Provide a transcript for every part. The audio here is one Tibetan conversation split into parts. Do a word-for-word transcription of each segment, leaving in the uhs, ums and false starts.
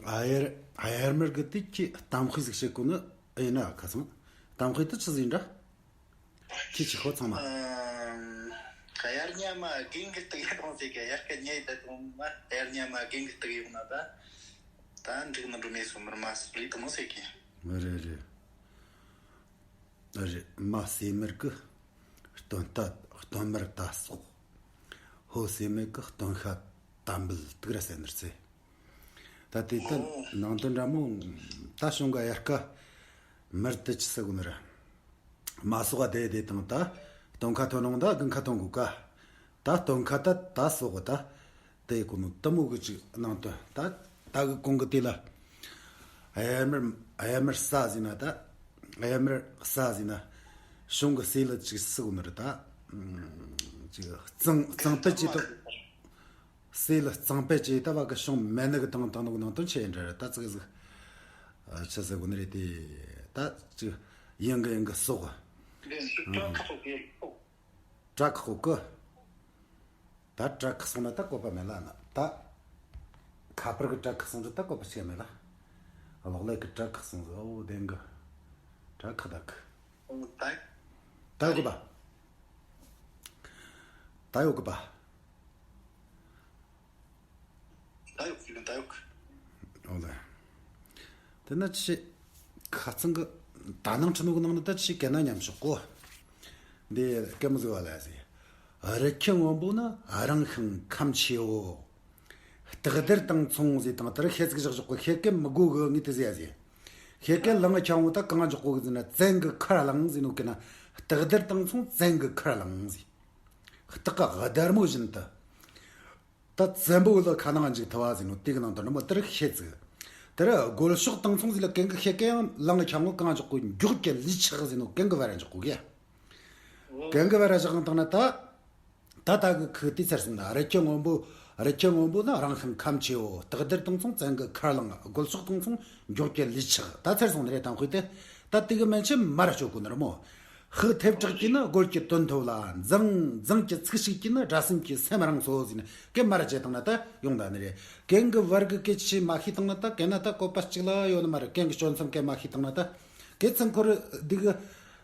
ཨ་ཡར་ཨ་ཡར་མར་གི་དེ་ཁྱི་གཏམ་དཔེ་ཟིག་བཤད་གོ་ནི་ཨེ་ན་ཁ་སང་། གཏམ་དཔེ་དེ་ཆི་ཟིག་འདྲ། ཁྱི་ཆི་ཁོ་ཚང་མ། ཨམ། དབྱར་ཉ་མ་རྒན་གི་སྟག་ཡོང་ཟེར་གི། དབྱར་ཁ་ཉེ་ད་དུང་མ་དབྱར་ཉ་མ་རྒན་གི་སྟག་ཡོང་ན་ད། ད་འགྲིག་ནི་འགྲོ་མེད་སོ་མར་མ་སི་ལི་དུ་མོ་ཟེར་གི། རེད་རེད། རེད། མ་སེ་མར་གི་སྟོན་ད་སྟོན་མར་ད་སོག་ཧོ་སེ་མར་གི་སྟོན་ཤ་ད་འབུལ་དུག་ར་ཟེར་ནི་རེད་ཟེར། ད་དེ་ལྟར་ནང་དོན་འདྲ་མོ། ད་བྱུང་ག་དབྱར་ཁ་མར་དུ་ཆི་ཟེར་གོ་ནི་ར། མ་སོགས་ཨ་དེ་དེ་དང་ད་སྟོན་ཁ་ཐོན་རུང་ད་དགུན་ཁ་ཐོན་དགོས་ཀ། ད་སྟོན་ཁ་ད་ད་སོགས་ད་དེ་གོ་ནོ་དུ་མོ་གི་ཅིག་ནང་དུ་ད་ད་གི་གོང་གི་དེ་ལ་ཨ་ཡ་མར་ཨ་ཡ་མར་ས་ཟིན་ན་ད་ཨ་ཡ་མར་ས་ཟིན་ན་གཞུང་གི་སྲས་ལ་ཅིག་སུ་གོ་ནོ་རེད་ད་ཅིག་གཙང་གཙང་པད་ཅིག་ད། སྲས་ལ་གཙང་པད་ཅེས་ལྟ་བ་གི་བྱུང་མེད་ནི་གི་དང་དང་ནོ་ནང་དོན་ཆེ་འདྲ་ད་ཙིག་ཟིག་ཆི་ཟེར་གོ་ནི་རེད་དེ། ད་ཅིག་ཡིན་གི་ཡིན་གི་སོག་བྲག་ཁོག་གི། ད་བྲག་ཁ་སོང་ན་ད་བཀོད་པ་མེད་ལ་ན་ད། ཁ་པར་གི་བྲག་ཁ་སོང་ད་བཀོད་པ་ཆེ་མེད་ལ། གློག་ཀླད་གི་བྲག་ཁ་སོང་ཟིག་ཨོ་བདེན་གི། བྲག་ཁ་ད་གི། ད་གི་པ། ད་ཡོད་གི་པ། ད་ཡོད་གི་ད་ཡོད་གི། ཨོ་ལེ། དེ་ན་ཆི། ཁ་ཚང་གི་ད་ནང་ཁྲི་ནོ་གི་ནང་ནི་ད་ཆི་གན་ན་མཉམ་ཞོག་གོ། འདི་སྐད་མོ་ཟིག་བ་ལ་ཟེ། རི་ཁྱི་སྔོན་པོ་ནི་རང་ཤིང་ཁམས་ཆེའོ། སྟག་རྡེར་དང་མཚུངས་ཟེ་དང་དེར་ཤེད་ཚིག་བཞག་ཞོག་གི་ཤེད་སྐད་མི་དགོ་གི་ངས་དེ་ཟེ་ཟེ། ཤེད་སྐད་ལང་ང་ཁྱང་བོ་ད་གང་འཇོག་གོ་གི་ཟེ་ན་བཙན་གི་ཁར་ལང་ཟེ་ནོ་གི་ན། སྟག་རྡེར་དང་མཚུངས་བཙན་གི་ཁར་ལང་ཟེ། སྟག་གི་རྡེར་མོ་བཞིན་དུ། ད་བཙན་པོ་ལ་ཁ་ནང་འཇིག་ཐུབ་བ་ཟེར་ནོ་དེ་གི་ནང་དུ་ནི་མོ་དེར་ཤེད་ཚིག་དེར་རྒོལ་ཕྱོགས་དང་མཚུངས་ཟིག་ལ་གན་གི་ཤེད་གན་ཡང་ལང་གི་ཁྱང་ངོ་གང་འཇོག་གོ་མགྱོགས་ཀྱི་ལུས་ཆག་ཟེར་ནོ་གན་གི་བར་འཇོག་གོ་གི། གན་གི་བར་བཞག་དང་ན་ད། ད་ད་གི་ཁུ་དེ་ཚར་སོང་ན་རི་ཁྱི་སྔོན་པོ། རི་ཁྱི་སྔོན་པོ་ནི་རང་ཤིང་ཁམས་ཆེའོ། སྟག་རྡེར་དང་མཚུངས་བཙན་གི་ཁར་ལང་། རྒོལ་ཕྱོགས་དང་མཚུངས་མགྱོགས་ཀྱི་ལུས་ཆག་ད་ཚར་སོང་ནི་རེད་དང་དཔེ་དེ། ད་དེ་གི་མན་ཆད་མར་སྤྱོད་གོ་ནི་རེད་མོ། ཧི་ཐེབས་དྲག་གིས་ནི་རྒོལ་གྱི་དོན་ཐོབ་ལ། མཛངས་མཛངས་ཀྱི་ཚིག་ཞིག་གིས་ནི་དགྲ་སེམས་ཀྱི་སེམས་རང་གསོ་ཟེར་ནས་སྐད་མར་བྱས་བཏང་ན་ད་ཡོང་ད་ནི་རེད། གན་གི་བར་གི་སྐད་ཆ་མ་ཤེས་བཏང་ན་ད་གན་ན་ད་བཀོད་པ་གཅིག་ལ་ཡོད་ནི་མ་རེད། གན་གི་སྐྱོན་མཚམས་སྐད་མ་ཤེས་བཏང་ན་ད། སྐད་ཚང་ཁོ་རི་འདི་གི་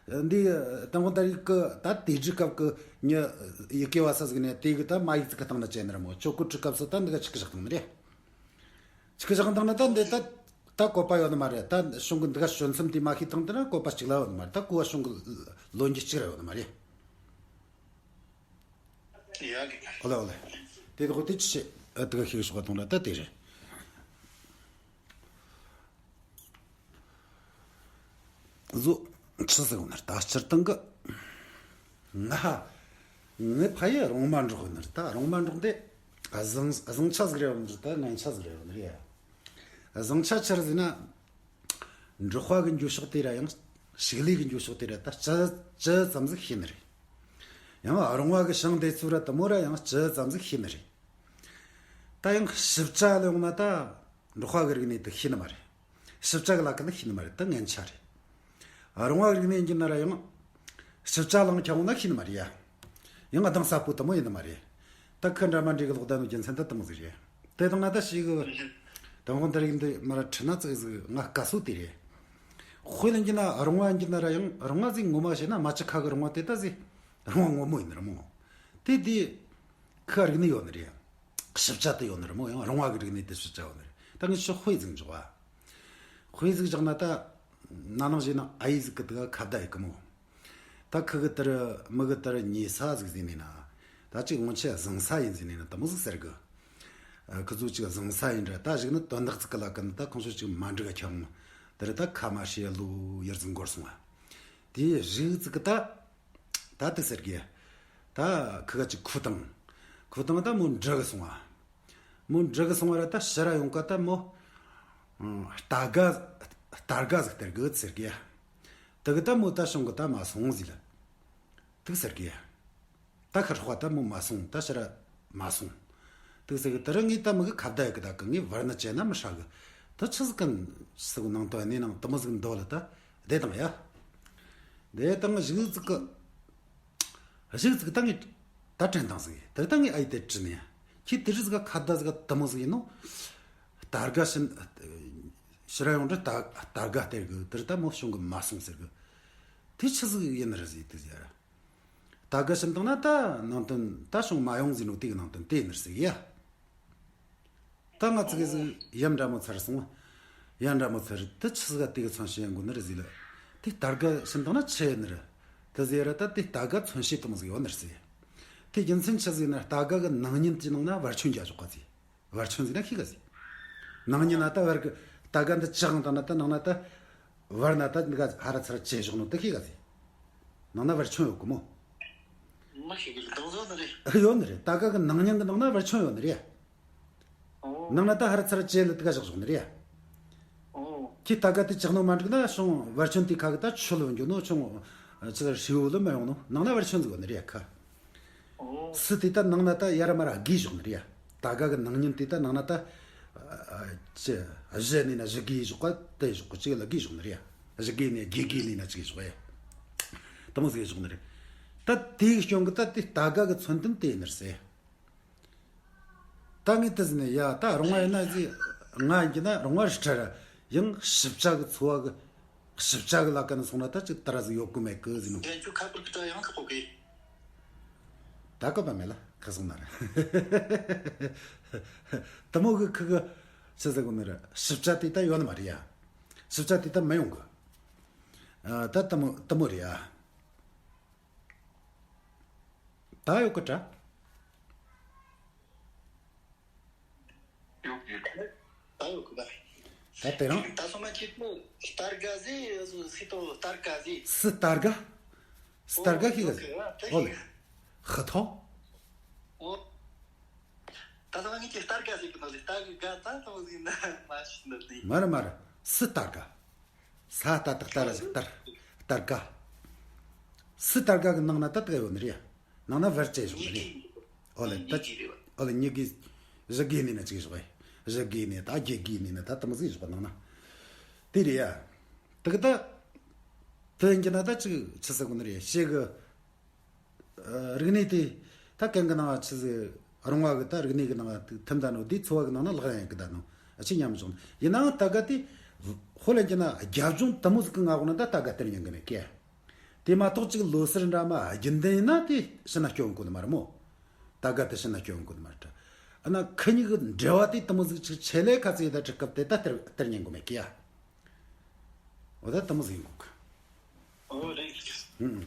འདི་དང་པོ་ད་རིག་གི་ད་དེ་འདྲི་སྐབས་གི་ཉི་ཡི་གེ་བ་ས་ཟིག་ནས་དེ་གི་ད་མ་ཡིག་ཚིག་གི་བཏང་ན་བྱས་ནི་རེད་མོ། ཆོ་གི་འབྲི་སྐབས་སུ་ད་འདི་ག་ཆི་གི་བཞག་བཏང་ནི་རེད། ཆི་གི་བཞག་བཏང་ན་ད་འདི་ད། ད་བཀོད་པ་ཡོད་ནི་མ་རེད། ད་གཞུང་གི་འདི་ག་སྐྱོན་མཚམས་དེ་མ་ཤེས་བཏང་དེ་ན་བཀོད་པ་གཅིག་ལ་ཡོད་ནི་མ་རེད། ད་གོ་བ་གཞུང་གི་ལོ་རྒྱུས་གཅིག་ར་ཡོད་ནི་མ་རེད། ཡ་གི། ཨོ་ལེ་ཨོ་ལེ། དེ་དག་དེ་ཅི་བྱེད་ཨ་དེ་ག་ཤེས་ཤོག་བཏང་ར་ད་དེ་རེད། བཟོ། ཆི་ཟེར་བ་ན་ད་སྤྱིར་བཏང་གི། ང་ཧ། ངའི་ཕ་ཡི་རོང་མ་འབྲོག་ནི་ད་རོང་མ་འབྲོག་འདི། བཟང་བཟང་ཆ་ཟིག་རེད་བ་ནི་ད་ངན་ཆ་ཟིག་རེད་བ་ནི་རེད། བཟང་ཆ་ཆི་རེད་ཟེར་ན། འབྲོག་པ་གི་འགྱོ་ཕྱོགས་དེ་ར་ཡང་། ཕྱུགས་ལས་གི་འགྱོ་ཕྱོགས་དེ་ར་ད་ཅི་ཅི་ཙམ་ཟིག་ཤེས་ནི་རེད། ཡང་རོང་བ་གི་ཞིང་དེ་ཚོ་ར་དུ་མོ་ར་ཡང་ཅི་ཙམ་ཟིག་ཤེས་ནི་རེད། ད་ཡང་ཞིབ་ཆ་ལ་ཡོང་ན་ད། འབྲོག་པ་གི་རིག་གནས་དེ་ཤེས་ནི་མ་རེད། ཞིབ་ཆ་གི་ལ་ཀ་ནི་ཤེས་ནི་མ་རེད། ད་ངན་ཆ་རེད། རོང་བ་གི་རིག་གནས་ཡིན་གྱི་ན་ར་ཡང་། ཞིབ་ཆ་ལང་ཁྱང་ན་ཤེས་ནི་མ་རེད་ཡ། ཡང་ཨ་དང་ས་པོ་དུ་མོ་ཡིན་ནི་མ་རེད། ད་ཁི་འདྲ་མ་འདྲེ་གི་ལོག་ད་ནོ་རྒྱུ་མཚན་ད་དུ་མོ་ཟིག་རེད། དེ་དང་ན་ད་ཞིག་གི། དང་ཧོན་ད་རིག་འདི་མ་ར་ཁྲི་ན་ཙིག་ཟིག་ང་དཀའ་སོ་དེ་རེད། དཔེ་ལེན་གྱི་ན་རོང་བ་ཡིན་གྱི་ན་ར་ཡང་རོང་བ་ཟིག་ངོ་མ་བྱས་ན་མ་ཅི་ཁ་གི་རོང་བ་དེ་ད་ཟིག་རོང་བ་ངོ་མོ་ཡིན་ནི་ར་མོ། དེ་དེ། ཁི་རིག་གནས་ཡོད་ནི་རེད། ཞིབ་ཆ་དུ་ཡོད་ནི་རེད་མོ། ཡང་རོང་བ་གི་རིག་གནས་དེ་ཞིབ་ཆ་ཡོད་ནི་རེད། ད་ངས་ཤོག་དཔེ་ཟིག་འཇོག་བ། དཔེ་ཟིག་བཞག་ན་ད། ན་ནིང་བྱས་ན་ཨ་ཡེ་ཟིག་གི་དུ་ཁ་བརྡ་ཡི་གི་མོ། ད་ཁི་གི་དར་མི་གི་དར་ཉེ་ས་ཟིག་ཟིན་ནས་ན། ད་ཅིག་སྔོན་ཆད་བཟང་ས་ཡིན་ཟིན་ནས་ན་དུ་མོ་ཟིག་ཟེར་གི། ཁི་ཚོ་ཅིག་བཟང་ས་ཡིན་འདྲ་ད་ཞིག་ནི་དོན་དག་ཚིག་གི་ལ་ཀི་ནི་ད་ཁོང་ཚོ་ཅིག་མ་འགྲིག་ག་ཁྱམ། དར་ད་ཁ་མ་ཧྲི་ལུ་ཡར་ཟིག་འགོར་སོང་བ། དེ་རིག་ཚིག་གི་ད། ད་དེ་ཟེར་གི། ད་ཁི་ག་ཅིག་ཁུ་དང་། ཁུ་དང་ད་མོ་འདྲི་གི་སོང་བ། མོ་འདྲི་གི་སོང་བ་ར་ད་ཕྱི་ར་ཡོང་ཀ་ད་མོ། ཨང་། རྟ་ག་རྟ་ག་ཟིག་སྟེར་གི་ཟེར་གི། དེ་གི་ད་མོ་ད་བྱུང་གི་ད་མ་སོང་ཟིག་ལ། དེ་ཟེར་གི། ད་ཁི་རོགས་ད་མོ་མ་སོང་ད་ཕྱི་ར་མ་སོང་། དེ་ཟེར་གི་དེ་རིང་ངས་ད་མོ་གི་ཁ་བརྡ་ཡི་གི་ད་གི་ངས་བར་ན་བྱས་ན་མི་ཧྲ་གི། ད་ཆི་ཟིག་གི་སུ་ནང་དོན་ནས་ནང་དུ་མོ་ཟིག་འདོད་ལ་ད་བསྡད་དང་ཡ། བསྡད་དང་གཞུག་ཟིག་གི། གཞུག་ཟིག་ད་ངས་ད་དྲན་དང་ཟིག་ད་ད་ངས་ཨ་ཡེ་དེ་དྲིས་ནས་ཁྱེད་དེ་རིགས་ཟིག་ཁ་བརྡ་ཟིག་དུ་མོ་ཟིག་ཡིན་ནོ། ད་ རྟ་སྒ་ཕྱིན། ཕྱིར་ཡོང་དུས་རྟ་རྟ་སྒ་སྟེར་གི། དེར་ད་མོ་བྱུང་གི་མ་སོང་ཟེར་གི། དེ་ཆི་ཟིག་ཡིན་ནི་རེད་ཟེར་དུས་ཟེར། རྟ་སྒ་ཕྱིན་བཏང་ན་ད་ནང་དོན་ད་བྱུང་མ་ཡོང་ཟེར་ནོ་དེ་གི་ནང་དོན་དེ་ཡིན་ནི་རེད་ཟེར་གི་ཡ། ད་ང་ཚོ་གི་ཟིག་ཡ་འདྲ་མོ་ཚར་སོང་། ཡ་འདྲ་མོ་ཚར་དེ་ཆི་ཟིག་ག་དེ་གི་མཚོན་བྱེད་ཡིན་དགོས་ནི་རེད་ཟེར་ལ། དེ་རྟ་སྒ་ཕྱིན་བཏང་ན་ཆི་ཡིན་ནི་རེད། དེ་ཟེར་ར་ད་དེ་རྟ་སྒ་མཚོན་བྱེད་དེ་མོ་ཟིག་ཡོད་ནི་རེད་ཟེར། དེ་རྒྱུ་མཚན་ཆི་ཟིག་ན་རྟ་སྒ་གི་ནང་ཉིན་གྱི་ནང་ན་བར་ཆོད་རྒྱག་ཆོག་ག་ཟེར། བར་ཆོད་ཟེར་ན་ཤེས་ག་ཟེར། ནང་ཉིན་ན་ད་བར་གི་རྟ་སྒ་འདི་ཅི་གང་དང་ན་ད་ནང་ན་ད་བར་ན་ད་འདི་ག་ཧ་ར་ཚ་ར་བྱེད་ཞོག་ནོ་དེ་ཤེས་ག་ཟེར། ནང་ན་བར་ཆོད་ཡོད་གི་མོ། མ་ཤེས་གི་ལ་དང་བཟོ་ནི་རེད། ཡོད་ནི་རེད། རྟ་སྒ་གི་ནང་ཉིན་གི་ནང་ན་བར་ཆོད་ཡོད་ནི་རེད། ཨོ། ནང་ན་ད་ཧ་ར་ཚ་ར་བྱེད་ལ་དེ་ག་བཞག་ཞོག་ནི་རེད། ཨོ། ཁྱེད་རྟ་སྒ་དེ་ཅག་ནོ་མ་འགྲིག་ན་བྱུང་བར་ཆོད་དེ་ཁ་གི་ད་ཆུ་ལ་འགྱོ་ནོ་བྱུང་། ཅི་ལ་ཧྲིལ་བོ་ལ་མ་ཡོང་ནོ་ནང་ན་བར་ཆོད་ཟིག་ཡོད་ནི་རེད་ཁ། ཨོ། སི་དེ་ད་ནང་ན་ད་ཡར་མར་ར་བརྒལ་བཞག་ནི་རེད། རྟ་སྒ་གི་ནང་ཉིན་དེ་ད་ནང་ན་ད་ཅི་བཞི་ནས་ན་བཞི་བརྒལ་བཞག་ག་དེ་བཞག་ག་ཅིག་ལ་བརྒལ་བཞག་ནི་རེད། བཞི་བརྒལ་ནས་བརྒྱད་བརྒལ་ནས་ན་ཅིག་བཞག་ཡ། དེ་མོ་ཟིག་བཞག་ནི་རེད། ད་དེའི་སྐྱོན་གི་ད་དེ་རྟ་སྒ་གི་མཚོན་དོན་དེ་ཡིན་ནི་རེད་ཟེར། ད་ངས་དེ་ཟིན་ནས་ཡ་ད་རོང་བ་ཡིན་ན་ཟིག་ང་ཡིན་གྱི་ན་རོང་བ་རི་ཁྲ་ར་ཡང་ཞིབ་ཆ་གི་འཚོ་བ་གི་ཞིབ་ཆ་གི་ལ་ཀ་ནས་སོང་ན་ད་ཅིག་ད་ར་ཟིག་ཡོད་གི་མེད་གི་ཟིན་ནོ། འདྲེན་རྒྱུ་ཁ་པར་གི་ད་ཡང་ཁ་པོ་གི། ད་གོ་བ་མེད་ལ་ཁ་སོང་ན་ར། དེ་མོ་གི་ཁི་གི་ཆི་ཟེར་གོ་ནི་ར་ཞིབ་ཆ་དེ་ད་ཡོད་ནི་མ་རེད་ཡ། ཞིབ་ཆ་དེ་ད་མི་ཡོང་གི། ཨ་ད་དེ་མོ་དེ་མོ་རེད་ཡ། ད་ཡོད་གི་དྲ། ཡོད་ཡོད། ད་ཡོད་གི་ད། ད་དེ་རང་། ད་སོ་མ་ཁྱེད་མོ་སྟར་ག་ཟེ་སི་ཏོ་སྟར་ག་ཟེ། སི་སྟར་ག། སི་སྟར་ག་ཤེས་ག་ཟེ། ཨོ་ལེ། ཧི་ཐོ། ཨོ། ད་སོ་མ་ངེད་ཀྱི་སྟར་ག་ཟེ་གི་ནོ་ལེ་སྟར་ག་ད་སོ་མ་ཟེ་ན་མ་ཤི་ན་ལེ། མ་རེད་མ་རེད། སི་སྟར་ག། ས་ད་ཏག་ཏ་ར་ཞིག་སྟར། སྟར་ག། སི་སྟར་ག་གི་ནང་ན་ད་དག་ཡོད་ནི་རེད། ནང་ན་བར་བཅད་བཞག་ནི་རེད། ཨོ་ལེ་ད། ཨོ་ལེ་གཉིས་གི། བཞི་གི་ནི་ན་ཅིག་བཞག་བཞི་གི་ནི་ད་བརྒྱད་གི་ནི་ན་ད་དེ་མོ་ཟིག་བཞག་པ་ནང་ན། དེ་རེད་ཡ། དག་ད། དེ་ཡིན་གྱི་ན་ད་ཅིག་ཆི་ཟེར་གོ་ནི་རེད་ཤེས་གི། རིག་གནས་དེ་ད་གན་གི་ནང་ཆི་ཟིག་རོང་བ་གི་ད་རིག་གནས་གི་ནང་ཐིམ་ད་ནོ་དེ་འཚོ་བ་གི་ནང་ན་ལག་ཡང་གི་ད་ནོ་ཨ་ཆི་ཉམས་བྱུང་ཡིན་ནའང་ད་ག་དེ་ཧོ་ལན་གྱི་ན་རྒྱབ་ལྗོངས་དེ་མོ་ཟིག་གི་ང་གོ་ན་ད་ད་ག་སྟེར་ཉན་གི་མེད་ཀི། དེ་མ་གཏོགས་ཅིག་ལོ་སར་འདྲ་མ་རྒྱུན་ལྡན་ཡིན་ན་དེ་ཕྱི་ན་སྐྱོན་གོ་ནི་མ་རེད་མོ། ད་ག་དེ་ཕྱི་ན་སྐྱོན་གོ་ནི་མ་རེད། ཨ་ན་ཁི་གཉིས་གི་འབྲེལ་བ་དེ་དེ་མོ་ཟིག་ཅིག་ཆེ་ལེ་ཁ་ཚེ་ད་ཁྲི་སྐབས་དེ་ད་སྟེར་སྟེར་ཉན་གི་མེད་ཀི་ཡ། འོ་ད་དེ་མོ་ཟིག་ཡིན་གོ་གི། ཨོ་རེད། ཧུམ།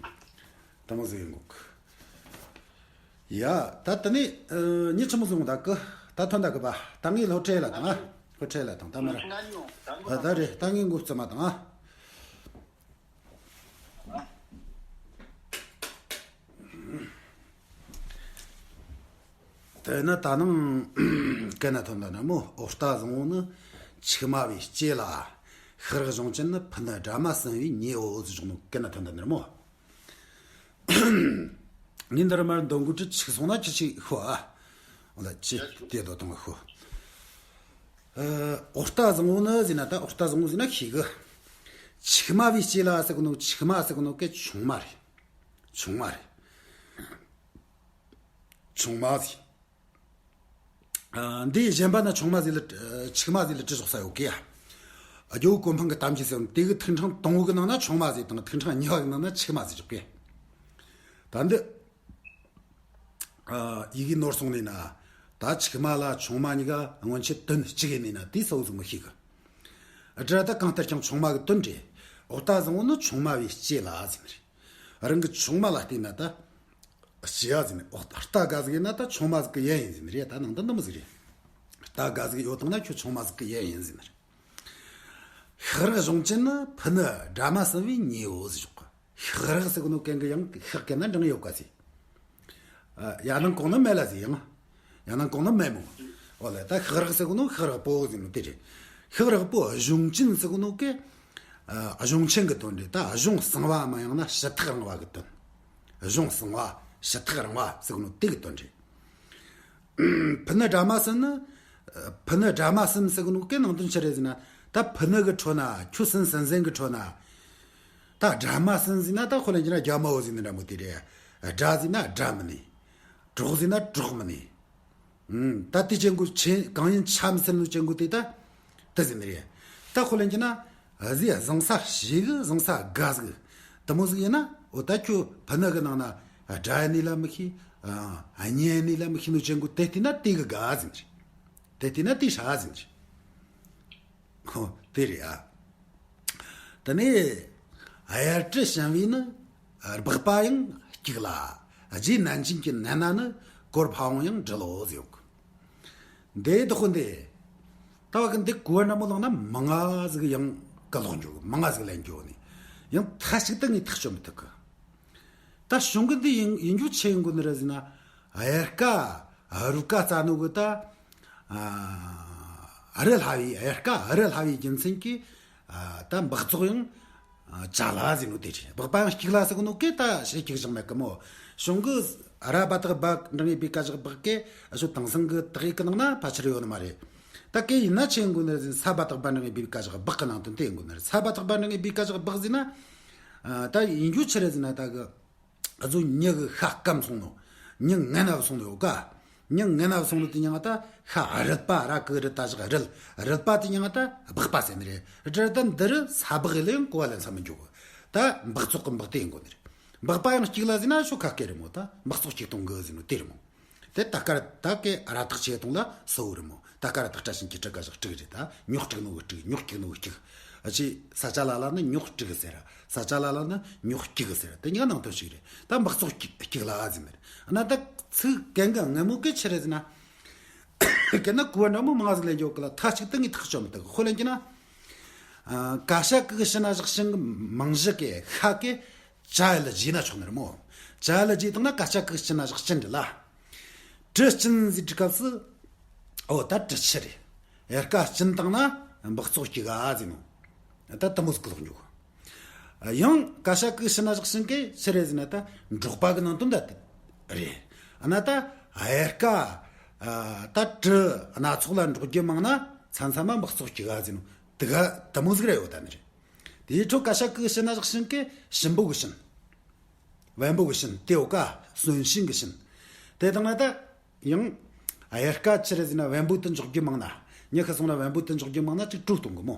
དེ་མོ་ཟིག་ཡིན་གོ་གི། ཡ། ད་དེ་ནས་ཨ་ཉི་ཆི་མོ་ཟིག་ད་གི། ད་ཐོན་ད་གི་པ། ད་ངའི་སློབ་ཁྲིད་ལ་དང་ཨ། སློབ་ཁྲིད་ལ་དང་ད་མར། ཨ་ད་རེད་ད་ངའི་འགོ་རྩིས་མ་དང་ཨ། དེ་ནི་ད་ནང་སྐད་ན་ཐོན་ད་ན་མོ་འོ་རྟ་བཟང་བོ་ནི་ཆིག་མ་བའི་སྐྱེས་ལ། ཤི་རག་གཞུང་ཅན་ནི་ཕུ་ནུ་དགྲ་མ་ཟིན་བའི་ཉེ་བོ་ཟེར་བྱུང་ནོ་སྐད་ན་ཐོན་ད་ནི་མོ། ངས་འདིར་མར་འདོན་དགོས་དུས་ཆིག་སོང་ན་ཁྱི་ཆིག་ཤོ་ཨ། འོ་ལ་ཁྱི་དེ་དོ་དང་ཤོ། འོ་རྟ་བཟང་བོ་ནི་ཟེར་ན་ད་འོ་རྟ་བཟང་བོ་ཟེར་ན་ཤེས་གི། ཆིག་མ་བའི་སྐྱེས་ལ་ཟེར་གི་ནོ་ཆིག་མ་ཟེར་གི་ནོ་སྐད་ཆུང་མ་རེད། ཆུང་མ་རེད། ཆུང་མ་ཟིག་ཨ། འདི་གཞན་པ་ན་ཆུང་མ་ཟིག་ལ་ཆིག་མ་ཟིག་ལ་བྲིས་ཆོག་ས་ཡོད་ཀི་ཡ། རྒྱལ་པོ་གོ་འཕང་གི་གཏམ་རྒྱུད་ཟེར་བ་དེ་གི་ཐིག་ཕྲེང་དང་པོ་གི་ནང་ན་ཆུང་མ་ཟིག་དང་ཐིག་ཕྲེང་གཉིས་པ་གི་ནང་ན་ཆིག་མ་ཟིག་ཆོག་གི། ད་འདི་ཨ་ཡི་གེ་ནོར་སོང་ནས་ན་ད་ཆིག་མ་ལ་ཆུང་མ་གཉིས་ཀ་སྔོན་ཆད་དོན་གཅིག་ཡིན་ནས་ན་དེ་སོ་སོ་མི་ཤེས་གི། དྲི་ད་གང་ལྟར་ཀྱང་ཆུང་མ་གི་དོན་རེད། འོ་རྟ་བཟང་བོ་ནི་ཆུང་མ་བའི་སྐྱེས་ལ་ཟེར་ནི་རེད། རང་གི་ཆུང་མ་ལ་བལྟས་ན་ད། སྐྱེས་ཡ་ཟེར་ནས་འོ་རྟ་དགའ་ཟིག་ཡིན་ན་ད་ཆུང་མ་ཟིག་གི་ཡན་ཡིན་ཟེར་ནི་རེད། ད་ནང་དོན་འདི་མོ་ཟིག་རེད། རྟ་དགའ་ཟིག་ཡོད་དང་ན་ཁྱོད་ཆུང་མ་ཟིག་གི་ཡན་ཡིན་ཟེར་ནི་རེད། ཤི་རག་གཞུང་ཅན་ནི་ཕུ་ནུ་དགྲ་མ་ཟིན་བའི་ཉེ་བོ་ཟེར་ཆོག་གི། ཤི་རག་ཟེར་གི་ནོ་གན་གི་ཡང་ཤག་གན་ན་འབྲིང་ཡོད་ག་ཟེར། ཡ་ནང་གོང་ན་མེད་ལ་ཟེར་ཡང་། ཡ་ནང་གོང་ན་མེད་མོ། འོ་ལེ་ད་ཤི་རག་ཟེར་གི་ནོ་ཤི་རག་པོ་ཟེར་ནོ་དེ་རེད། ཤི་རག་པོ་གཞུང་ཅན་ཟེར་གི་ནོ་གན། གཞུང་ཆེན་གི་དོན་རེད། ད་གཞུང་གསང་བ་མ་ཡང་ན་ཕྱི་ཐག་རིང་བ་གི་དོན། གཞུང་གསང་བ་ཕྱི་ཐག་རིང་བ་ཟེར་གི་ནོ་དེ་གི་དོན་རེད། ཕུ་ནུ་དགྲ་མ་ཟིན་ནི། ཕུ་ནུ་དགྲ་མ་ཟིན་ཟེར་གི་ནོ་གི་ནང་དོན་ཆི་རེད་ཟེར་ན། ད་ཕུ་ནུ་གི་ཁྲོད་ན་ཁྱོད་ཟིན་ཟིན་ཟིན་གི་ཁྲོད་ན། ད་དགྲ་མ་ཟིན་ཟེར་ན་ད་ཁོ་ལ་འགྱུར་ན་རྒྱ་མ་བོ་ཟེར་ནི་འདྲ་མོ་དེ་རེད། དགྲ་ཟེར་ན་དགྲ་མིན་ནི། གྲོགས་ཟེར་ན་གྲོགས་མིན་ནི། ད་དེ་ཅན་གོ་ཆེན་གང་ཡིན་ཆ་མི་ཟིན་ནོ་ཅན་གོ་དེ་ད། ཟེར་ནི་རེད། ད་ཁོ་ལན་གྱི་ན་གཟི་བཟང་ས་ཞེ་གི་བཟང་ས་དགའ་ཟིག་དེ་མོ་ཟིག་ཡིན་ན། འོ་ད་ཁྱོད་ཕུ་ནུ་གི་ནང་ན་དགྲ་ཡ་ནི་ལ་མི་ཤེས། གཉེན་ནི་ལ་མི་ཤེས་ནོ་ཅན་གོ་དེ་བལྟས་ན་དེ་གི་དགའ་ཟིན་རེད། དེ་བལྟས་ན་དེ་ཧྲ་ཟིན་རེད། ཁོ་དེ་རེད་ཨ། དེ་ནས་དབྱར་སྤྲི་བྱིན་པས་ནི་སྦག་པ་ཡང་སྐྱུག་ལ། རྗེ་ནན་ཅིན་གྱི་ནན་ན་ནི་གོར་ཕ་བོང་ཡང་འབྲི་ལོ་ཟེར་ཡོད། འདི་དག་འདི། ད་བ་གི་འདི་གོ་བ་འདྲ་མོ་བླངས་ན་མང་ང་ཟིག་ཡང་ག་ལོག་འགྱོ་གི། མང་ང་ཟིག་ལན་འགྱོ་ནི། ཡང་ཐ་ཞིག་ཏུ་ངས་ཐག་གཅོད་མི་ཐུབ་གི། ད་གཞུང་གི་འདི་ཡིན་ཡིན་རྒྱུ་ཆི་ཡིན་དགོས་ནི་རེད་ཟེར་ན། དབྱར་ཁ་རུ་ཁ་རྩ་ནོ་གི་ད། ཨ་རི་ལྷ་བའི་དབྱར་ཁ་རི་ལྷ་བའི་རྒྱུ་མཚན་གྱིས། ཨ་ད་འབག་བཙོག་ཡང་ཅ་ལག་ཟེར་ནོ་དེ་རེད། སྦག་པ་ཡང་སྐྱུག་ལ་ཟེར་གོ་ནོ་གི་ད་ཞེ་སྐྱུག་བཞག་མེད་གི་མོ། གཞུང་གི་ར་བ་དག་བ་འབྲིང་ངེ་བི་ཀ་བཞག་སྦག་གི་ཨ་ཤོ་དེང་སང་གི་དག་ཡིག་གི་ནང་ན་ཕལ་ཆེར་ཡོད་ནི་མ་རེད། ད་གི་ཡིན་ན་ཆི་ཡིན་དགོས་ནི་རེད་ཟེར་ན། ས་བ་དག་བ་འབྲིང་ངེ་བི་ཀ་བཞག་སྦག་གི་ནང་དོན་དེ་ཡིན་དགོས་ནི་རེད། ས་བ་དག་བ་འབྲིང་ངེ་བི་ཀ་བཞག་སྦག་ཟེར་ན། ཨ་ད་ཡིན་རྒྱུ་ཆི་རེད་ཟེར་ན། ད་གི་ཨ་ཚོ་མྱི་གི་ཤ་སྐམ་སོང་ནོ། མྱི་ངན་ན་སོང་ནོ་ཡོད་ཀ། མྱི་ངན་ན་སོང་ནོ་དེ་མྱིང་ང་ད་ཤ་རུལ་པ། ར་གི་རུ་ད་བཞག་རུལ། རུལ་པ་དེ་མྱིང་ང་ད་སྦག་པ་ཟེར་ནི་རེད། རེད་ད་འདི་རུ་ས་སྦག་ལ་ཡང་གོ་བ་ལེན་ས་མི་འཇུག་གི། ད་འབག་བཙོག་གི་འབག་དེ་ཡིན་དགོས་ནི་རེད། སྦག་པ་ཡང་སྐྱུག་ལ་ཟེར་ན་ཤོ་ཁ་སྐད་རེད་མོ། ད་འབག་བཙོག་སྐྱུག་གཏོང་གི་ཟེར་ནོ་དེ་རེད་མོ། དེ་ད་ཀར་ད་ཀེ་ར་ཐག་ཆེ་གཏོང་ལ་སོ་བོ་རེད་མོ། ད་ཀ་ར་ཐག་ཁྲ་ཤིན་གྱི་ཁྲི་ཀ་བཞག་ཁྲི་རེད། ད་ཉོག་ཁྲི་ནོ་གི་ཁྲི། ཉོག་སྐྱུག་ནོ་གི་སྐྱུག། ཨ་ཅེ་ས་ཆ་ལ་ལ་ནི་ཉོག་ཁྲི་ཟེར། ས་ཆ་ལ་ལ་ནི་ཉོག་སྐྱུག་ཟེར། དེ་གཉིས་ནང་དོན་ཞིག་རེད། ད་འབག་བཙོག་སྐྱུག་སྐྱུག་ལ་ཨ་ཟེར་ནི་རེད། ཨ་ན་ད་ཚིག་གན་གི་ངན་མོ་གི་ཆི་རེད་ཟེར་ན། གན་ན་གོ་བ་འདྲ་མོ་མང་ཟིག་ལེན་འཇོག་གི་ལ། ཐ་ཅིག་ཏུ་ངས་ཐག་གཅོད་མི་ཐུབ་གི། ཁོ་ལེན་གྱི་ན། ཨ་ཀ་ཤ་ཀི་གི་ཕྱི་ན་བཞག་ཤིང་གི་མང་བཞི་གི་ཤ་གི་ཅ་ཡ་ལ་བརྗེས་ན་ཆོག་ནི་རེད་མོ། ཅ་ཡ་ལ་བརྗེས་བཏང་ན་ཀ་ཤ་ཀི་གི་ཕྱི་ན་བཞག་ཕྱི་འདྲི་ལ། དྲི་སྐྱིན་ཟེར་དུས་སྐབས་སུ། འོ་ད་དྲི་ཆུ་རེད། དབྱར་ཁ་སྐྱིན་བཏང་ན་འབག་བཙོག་སྐྱུག་ག་ཟེར་ནོ། ད་དེ་མོ་ཟིག་ལོག་འཇུག། ཡང་ཀ་ཤ་ཀི་ཕྱི་ན་བཞག་ཤིང་གི་ཆི་རེད་ཟེར་ན། ད་འབྲོག་པ་གི་ནང་དོན་ད་དེ་རེད། ཨ་ན་ད་དབྱར་ཁ་ད་དྲི་སྣ་ཚོགས་ལ་འབྲོག་རྒྱུ་མང་ན་མཚམས་མཚམས་མ་འབག་བཙོག་སྐྱུག་ག་ཟེར་ནོ། དེ་ག་དེ་མོ་ཟིག་རེད་ཡོད་ད་ནི་རེད། དེའི་འཕྲོ་ཀ་ཤ་ཀི་ཕྱི་ན་བཞག་ཤིང་གི་ཞིམ་པོ་གི་ཞིང་། བན་པོ་གི་ཞིང་དེའོ་ཀ་གསོན་ཤིང་གི་ཞིང་། དེ་དང་ན་ད་ཡང་དབྱར་ཁ་ཆི་རེད་ཟེར་ན་བན་པོ་དུ་འཇོག་རྒྱུ་མང་ན། ཉི་ཤུ་སོང་ན་བན་པོ་དུ་འཇོག་རྒྱུ་མང་ན་ཅིག་དྲོད་གཏོང་གི་མོ།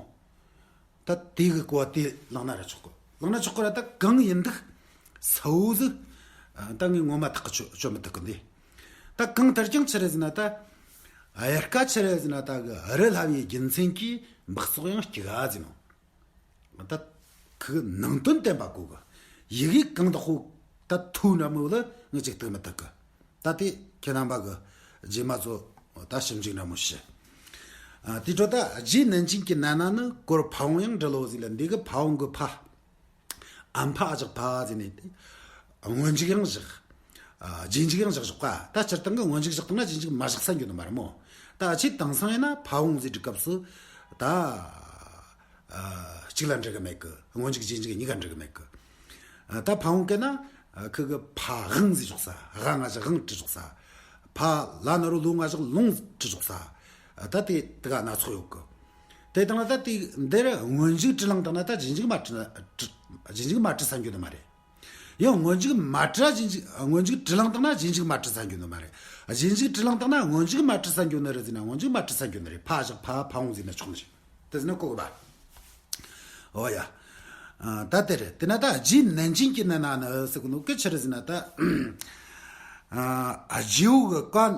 ད་དེ་གི་གོ་བ་དེ་བླངས་ན་ར་ཆོག་གི། བླངས་ན་ཆོག་གི་ར། ད་གང་ཡིན་འདུག་ས་བོ་ཟིག་ད་ངས་ངོ་མ་ཐག་གི་ཆོད་ཆོད་མི་ཐུབ་གི་འདི། ད་གང་ལྟར་ཀྱང་ཆི་རེད་ཟེར་ན། ད་དབྱར་ཁ་ཆི་རེད་ཟེར་ན། ད་གི་རི་ལྷ་བའི་རྒྱུ་མཚན་གྱིས་འབག་བཙོག་ཡང་སྐྱུག་ག་ཟེར་ནོ། ད་ཁོའི་ནང་དོན་བསྟན་པ་གོ་གི། ཡི་གེ་གང་དག་ཧོ་ད་ཐུག་འདྲ་མོ་ལ་ངས་ཅིག་གཏུག་མི་ཐུབ་གི། ད་དེ་ཁྱེད་རྣམ་པ་གི་རྗེས་མ་ཚོ་ད་ཞིབ་འཇུག་འདྲ་མོ་བྱེད། ཨ་དེ་འཕྲོ་ད་རྗེ་ནན་ཅིན་གྱི་ནན་ན་ནི་གོར་ཕ་བོང་ཡང་འབྲི་ལོ་ཟེར་ལ། འདི་གི་ཕ་བོང་གི་ཕ། ཨམ་ཕ་ཨ་ཅག་ཕ་ཟེར་ནས་དེ། སྔོན་འཇུག་ཡང་བཞག་ཨ་རྗེས་འཇུག་ཡང་བཞག་བཞག་པ། ད་སྤྱིར་བཏང་གི་སྔོན་འཇུག་བཞག་བཏང་ན་རྗེས་འཇུག་མ་བཞག་ས་འགྱོ་ནི་མ་རེད་མོ། ད་ཨ་ཆེ་དེང་སང་ཡིན་ན་ཕ་བོང་ཟེར་དུས་སྐབས་སུ་ད། ཨ་གཅིག་ལ་འབྲི་གི་མེད་གི། སྔོན་འཇུག་རྗེས་འཇུག་གཉིས་ཀ་འབྲི་གི་མེད་གི། ཨ་ད་ཕ་བོང་གན་ན་ཨ་ཁི་གི་ཕ་དབང་ཟེར་ཆོག་ས། དབང་ང་བཞག་དབང་བྲི་ཆོག་ས། ཕ་ལ་ན་རོ་ལོ་ང་བཞག་ལོང་བྲི་ཆོག་ས། ཨ་ད་དེ་དེ་ག་སྣ་ཚོགས་ཡོད་གི། དེ་དང་ན་ད་དེ་འདིར་སྔོན་འཇུག་བྲི་བླངས་བཏང་ན་ད་རྗེས་འཇུག་མ་བྲི་ན་བྲི་རྗེས་འཇུག་མ་བྲི་ས་འགྱོ་ནི་མ་རེད། ཡང་སྔོན་འཇུག་མ་བྲི་རྗེས་འཇུག་སྔོན་འཇུག་བྲི་བླངས་བཏང་ན་རྗེས་འཇུག་མ་བྲི་ས་འགྱོ་ནི་མ་རེད། རྗེས་འཇུག་བྲི་བླངས་བཏང་ན་སྔོན་འཇུག་མ་བྲི་ས་འགྱོ་ནི་རེད་ཟེར་ན། སྔོན་འཇུག་མ་བྲི་ས་འགྱོ་ནི་རེད། ཕ་བཞག་ཕ་ཕ་བོང་ཟེར་ན་ཆོག་ནི་རེད། དེ་ཟེར་ན་གོ་གི་པ། འོ་ཡ། ཨ་ད་དེ་རེད། དེ་ན་ད་རྗེ་ནན་ཅིན་གྱི་ནན་ན་ནི་ཟེར་གི་ནོ་གི་ཆི་རེད་ཟེར་ན། ད་ཨ་རྗེ་བོ་གི་བཀའ་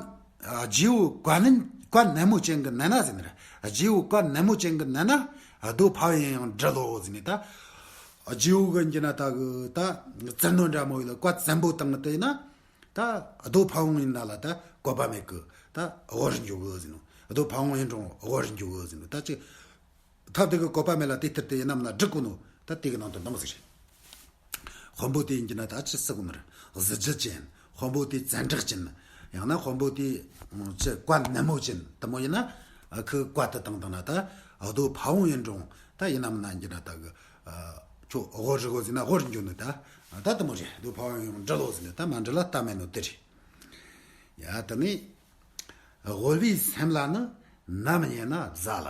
རྗེ་བོ་བཀའ་ནན་བཀའ་ནན་མོ་ཅན་གི་ནན་ན་ཟེར་ནི་རེད། རྗེ་བོ་བཀའ་ནན་མོ་ཅན་གི་ནན་ན་རྡོ་ཕ་བོང་ཡང་འབྲི་ལོ་ཟེར་ནས། ད་རྗེ་བོ་གི་འགྱུར་ན་ད་གི་ད་བཙན་ནོ་འདྲ་མོ་ཡིན་ལ། བཀའ་བཙན་པོ་བཏང་ནི་དེ་ཡིན་ན། ད་རྡོ་ཕ་བོང་ཡིན་ན་ལ་ད་བཀོད་པ་མེད་གི། ད་དབོར་འགྱོ་གི་ཟེར་ནོ། རྡོ་ཕ་བོང་ཡིན་རུང་དབོར་འགྱོ་གི་ཟེར་ནོ། ད་ཅི། ཐབས་དེ་གི་བཀོད་པ་མེད་ལ་དེ་ལྟར་དེ་ཡིན་ནམ་ན་འགྲིག་གོ་ནོ། ད་དེ་གི་ནང་དོན་འདི་མོ་ཟིག་རེད། དཔོན་པོ་དེ་ཡིན་གྱི་ན་ད་ཅི་ཟེར་གོ་ནི་རེད། གཟི་བརྗིད་ཅན། དཔོན་པོ་དེ་བཙན་དྲག་ཅན། ཡང་ན་དཔོན་པོ་དེ་ཅི་བཀའ་ནན་མོ་ཅན་དེ་མོ་ཡིན་ན། ཁོས་བཀའ་དེ་བཏང་བཏང་ན་ད་རྡོ་ཕ་བོང་ཡིན་རུང་ད་ཡིན་ནམ་ན་ཡིན་གྱི་ན་ད་གི་ཁྱོད་དབོར་རི་གོ་ཟེར་ན་དབོར་འགྱོ་ནི། ད་ད་དེ་མོ་རེད། རྡོ་ཕ་བོང་ཡིན་རུང་འབྲི་ལོ་ཟེར་ནི། ད་མ་འབྲི་ལ་ལྟ་མེད་ནོ་དེ་རེད། ཡ་དེ་ནས། དབུལ་བའི་སེམས་ལ་ནི་ནམ་ཉལ་ན་གཟའ་ལ།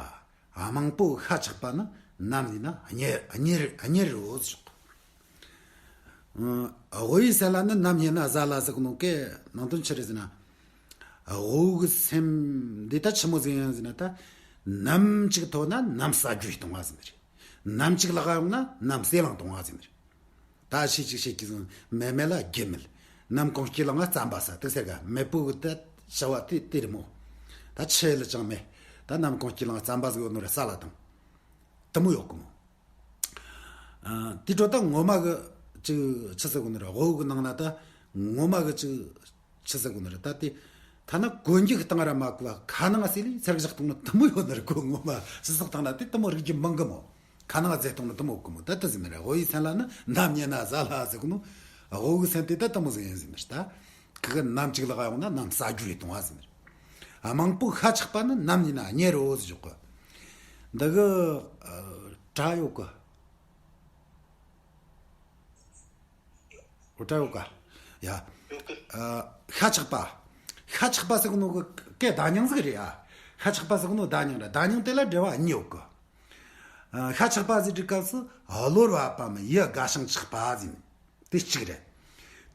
རྨང་པོ་ཤ་ཆག་པ་ནི་ནམ་ལུས་ན་གཉེར་གཉེར་གཉེར་རོ་ཟེར། ཨ་དབུལ་བའི་སེམས་ལ་ནི་ནམ་ཉལ་ན་གཟའ་ལ་ཟེར་གི་ནོ་གི་ནང་དོན་ཆི་རེད་ཟེར་ན། དབུལ་གི་སེམས་འདི་ད་ཆི་མོ་ཟིག་ཡིན་ཟེར་ན། ད་ ནམ་གཅིག་ཐོན་ན་ནམ་ཟ་རྒྱུ་གཏོང་བ་ཟེར་ནི་རེད། ནམ་གཅིག་ལག་ཡོང་ན་ནམ་ཟས་ལངས་གཏོང་བ་ཟེར་ནི་རེད། ད་ཤི་ཅིག་ཤི་ཅིག་ཟེར་མེད་མེད་ལ་རྒྱུ་མེད། ནམ་གང་སྐྱིད་ལངས་ང་རྩམ་པ་ཟ་དེ་ཟེར་ག་མེད་པོ་གི་ད་བྱ་བ་དེ་དེ་རེད་མོ། ད་ཆི་ལ་ཅང་མེད། ད་ནམ་གང་སྐྱིད་ལངས་ང་རྩམ་པ་ཟིག་ཡོད་ནོ་རེད་ས་ལ་དང་། དེ་མོ་ཡོད་གི་མོ། ཨ། དེ་འཕྲོ་ད་ངོ་མ་གི་ཅིག་ཆི་ཟེར་གོ་ནི་རེད། དབུ་གི་ནང་ན་ད་ངོ་མ་གི་ཅིག་ཆི་ཟེར་གོ་ནི་རེད། ད་དེ་ཐ་ན་གོན་རྒྱུ་གི་སྟེང་ར་མ་གོ་བ་ཁ་ནང་ཟས་ལས་ཚར་གི་བཞག་གཏོང་ནི་དེ་མོ་ཡོད་ནི་རེད་གོ། ངོ་མ་སྤྱི་ཚོགས་སྟེང་ན་དེ་དེ་མོ་རིག་རྒྱུ་མང་གི་མོ། ཁ་ནང་ཟས་གཏོང་ནི་དེ་མོ་གི་མོ། ད་དེ་ཟེར་ནི་རེད། དབུ་ཡི་སེམས་ལ་ནི་ནམ་ཉལ་ན་ཟ་ལ་ཟེར་གོ་ནོ། དབུ་གི་སེམས་དེ་ད་དེ་མོ་ཟིག་ཡིན་ཟེར་ནི་རེད། ད་ཁི་གི་ནམ་གཅིག་ལག་ཡོང་ན་ནམ་ཟ་རྒྱུ་ཡི་གཏོང་བ་ཟེར་ནི་རེད། མང་པོ་ཤ་ཆག་པ་ནི་ནམ་ཉལ་ན་གཉེར་རོ་ཟེར་ཞོག་གི། འདི་གི་ཨ། གྲ་ཡོད་གི། འོ་གྲ་ཡོད་ག་ཡ། ཡོད་གི། ཨ། ཤ་ཆག་པ། ཤ་ཆག་པ་ཟེར་གོ་ནོ་གི་སྐད་བརྡ་རྙིང་ཟིག་རེད་ཨ། ཤ་ཆག་པ་ཟེར་གོ་ནོ་བརྡ་རྙིང་རེད། བརྡ་རྙིང་དེ་ལ་འགྲེལ་བ་གཉིས་ཡོད་གི། ཨ། ཤ་ཆག་པ་ཟེར་དུས་སྐབས་སུ་གློ་བ་པའམ་ཡུ་དགའ་ཞིང་ཆགས་པ་ཟེར་ནི་དེ་གཅིག་རེད།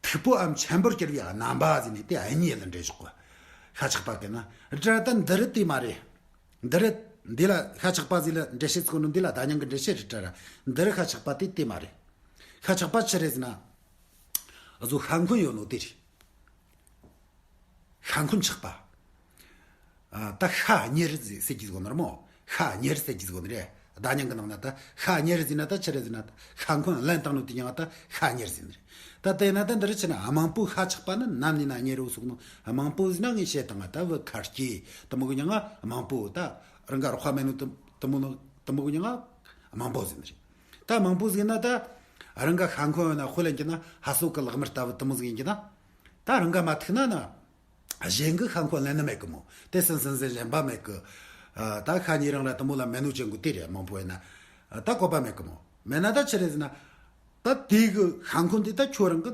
མཐུག་པོའམ་ཆེན་པོར་གྱུར་པའི་རྣམ་པ་ཟེར་ནི་དེ་གཉིས་ལ་འགྲེལ་ཞོག་གི། ཤ་ཆག་པ་གི་ན་ར་ད་འདི་རུ་དེ་མ་རེད། འདི་རེད། འདི་ལ་ཤ་ཆག་པ་ཟིག་ལ་འགྲེལ་བཤད་ཚུགས་ནོ་འདི་ལ་བརྡ་རྙིང་གི་འགྲེལ་བཤད་རེད་དྲ་ར། འདི་རུ་ཤ་ཆག་པ་དེ་དེ་མ་རེད། ཤ་ཆག་པ་ཆི་རེད་ཟེར་ན། གཟོད་ཤ་འཁོན་ཡོད་ནོ་དེ་རེད། ཤ་འཁོན་ཆག་པ། ཨ། ད་ཤ་གཉེར་ཟེར་གྱི་ཟིག་ནོ་ར་མོ། ཤ་གཉེར་ཟེར་གྱི་ཟིག་ནི་རེད། བརྡ་རྙིང་གི་ནང་ན་ད་ཤ་གཉེར་ཟེར་ན་ད་ཆི་རེད་ཟེར་ན་ད་ཤ་འཁོན་ལེན་བཏང་ནོ་དེ་ཡང་ད་ཤ་གཉེར་ཟེར་ནི་རེད། ད་དེ་ན་ད་འདི་རུ་ཆི་ན་མང་པོ་ཤ་ཆག་པ་ནི་ནམ་ཉིན་ན་གཉེར་རོ་ཟེར་གོ་ནོ། མང་པོ་ཟེར་ན་ངས་བཤད་བཏང་ང་ད་བུ་ཁ་སྐྱེས་དེ་མོ་གི་མྱིང་ང་མང་པོ། ད་རང་ག་རོགས་པ་མེད་ནོ་དེ་དེ་མོ་ནོ་དེ་མོ་གི་མྱིང་ང་མང་པོ་ཟེར་ནི་རེད། ད་མང་པོ་ཟེར་ན་ད་རང་ག་ཤ་འཁོན་ཡོད་ན་དཔེ་ལེན་གྱི་ན་ཧ་སོ་གི་ལག་དམར་ལྟ་བུ་དེ་མོ་ཟིག་ཡིན་གྱི་ན། ད་རང་ག་མ་ཐུག་ན་ན། གཞན་གྱིས་ཤ་འཁོན་ལེན་ནི་མེད་གི་མོ། དེ་སིན་སིན་སིན་གཞན་པ་མེད་གི། ཨ། ད་ཤ་ཉེ་རིང་ལ་དེ་མོ་ལ་མེད་ནོ་ཅན་གོ་དེ་རེད། མང་པོ་ཡིན་ན། ཨ། ད་བཀོད་པ་མེད་གི་མོ། མེད་ན་ད་ཆི་རེད་ཟེར་ན། ད་དེ་གི་ཤ་འཁོན་དེ་ད་ཁྱོད་རང་གི་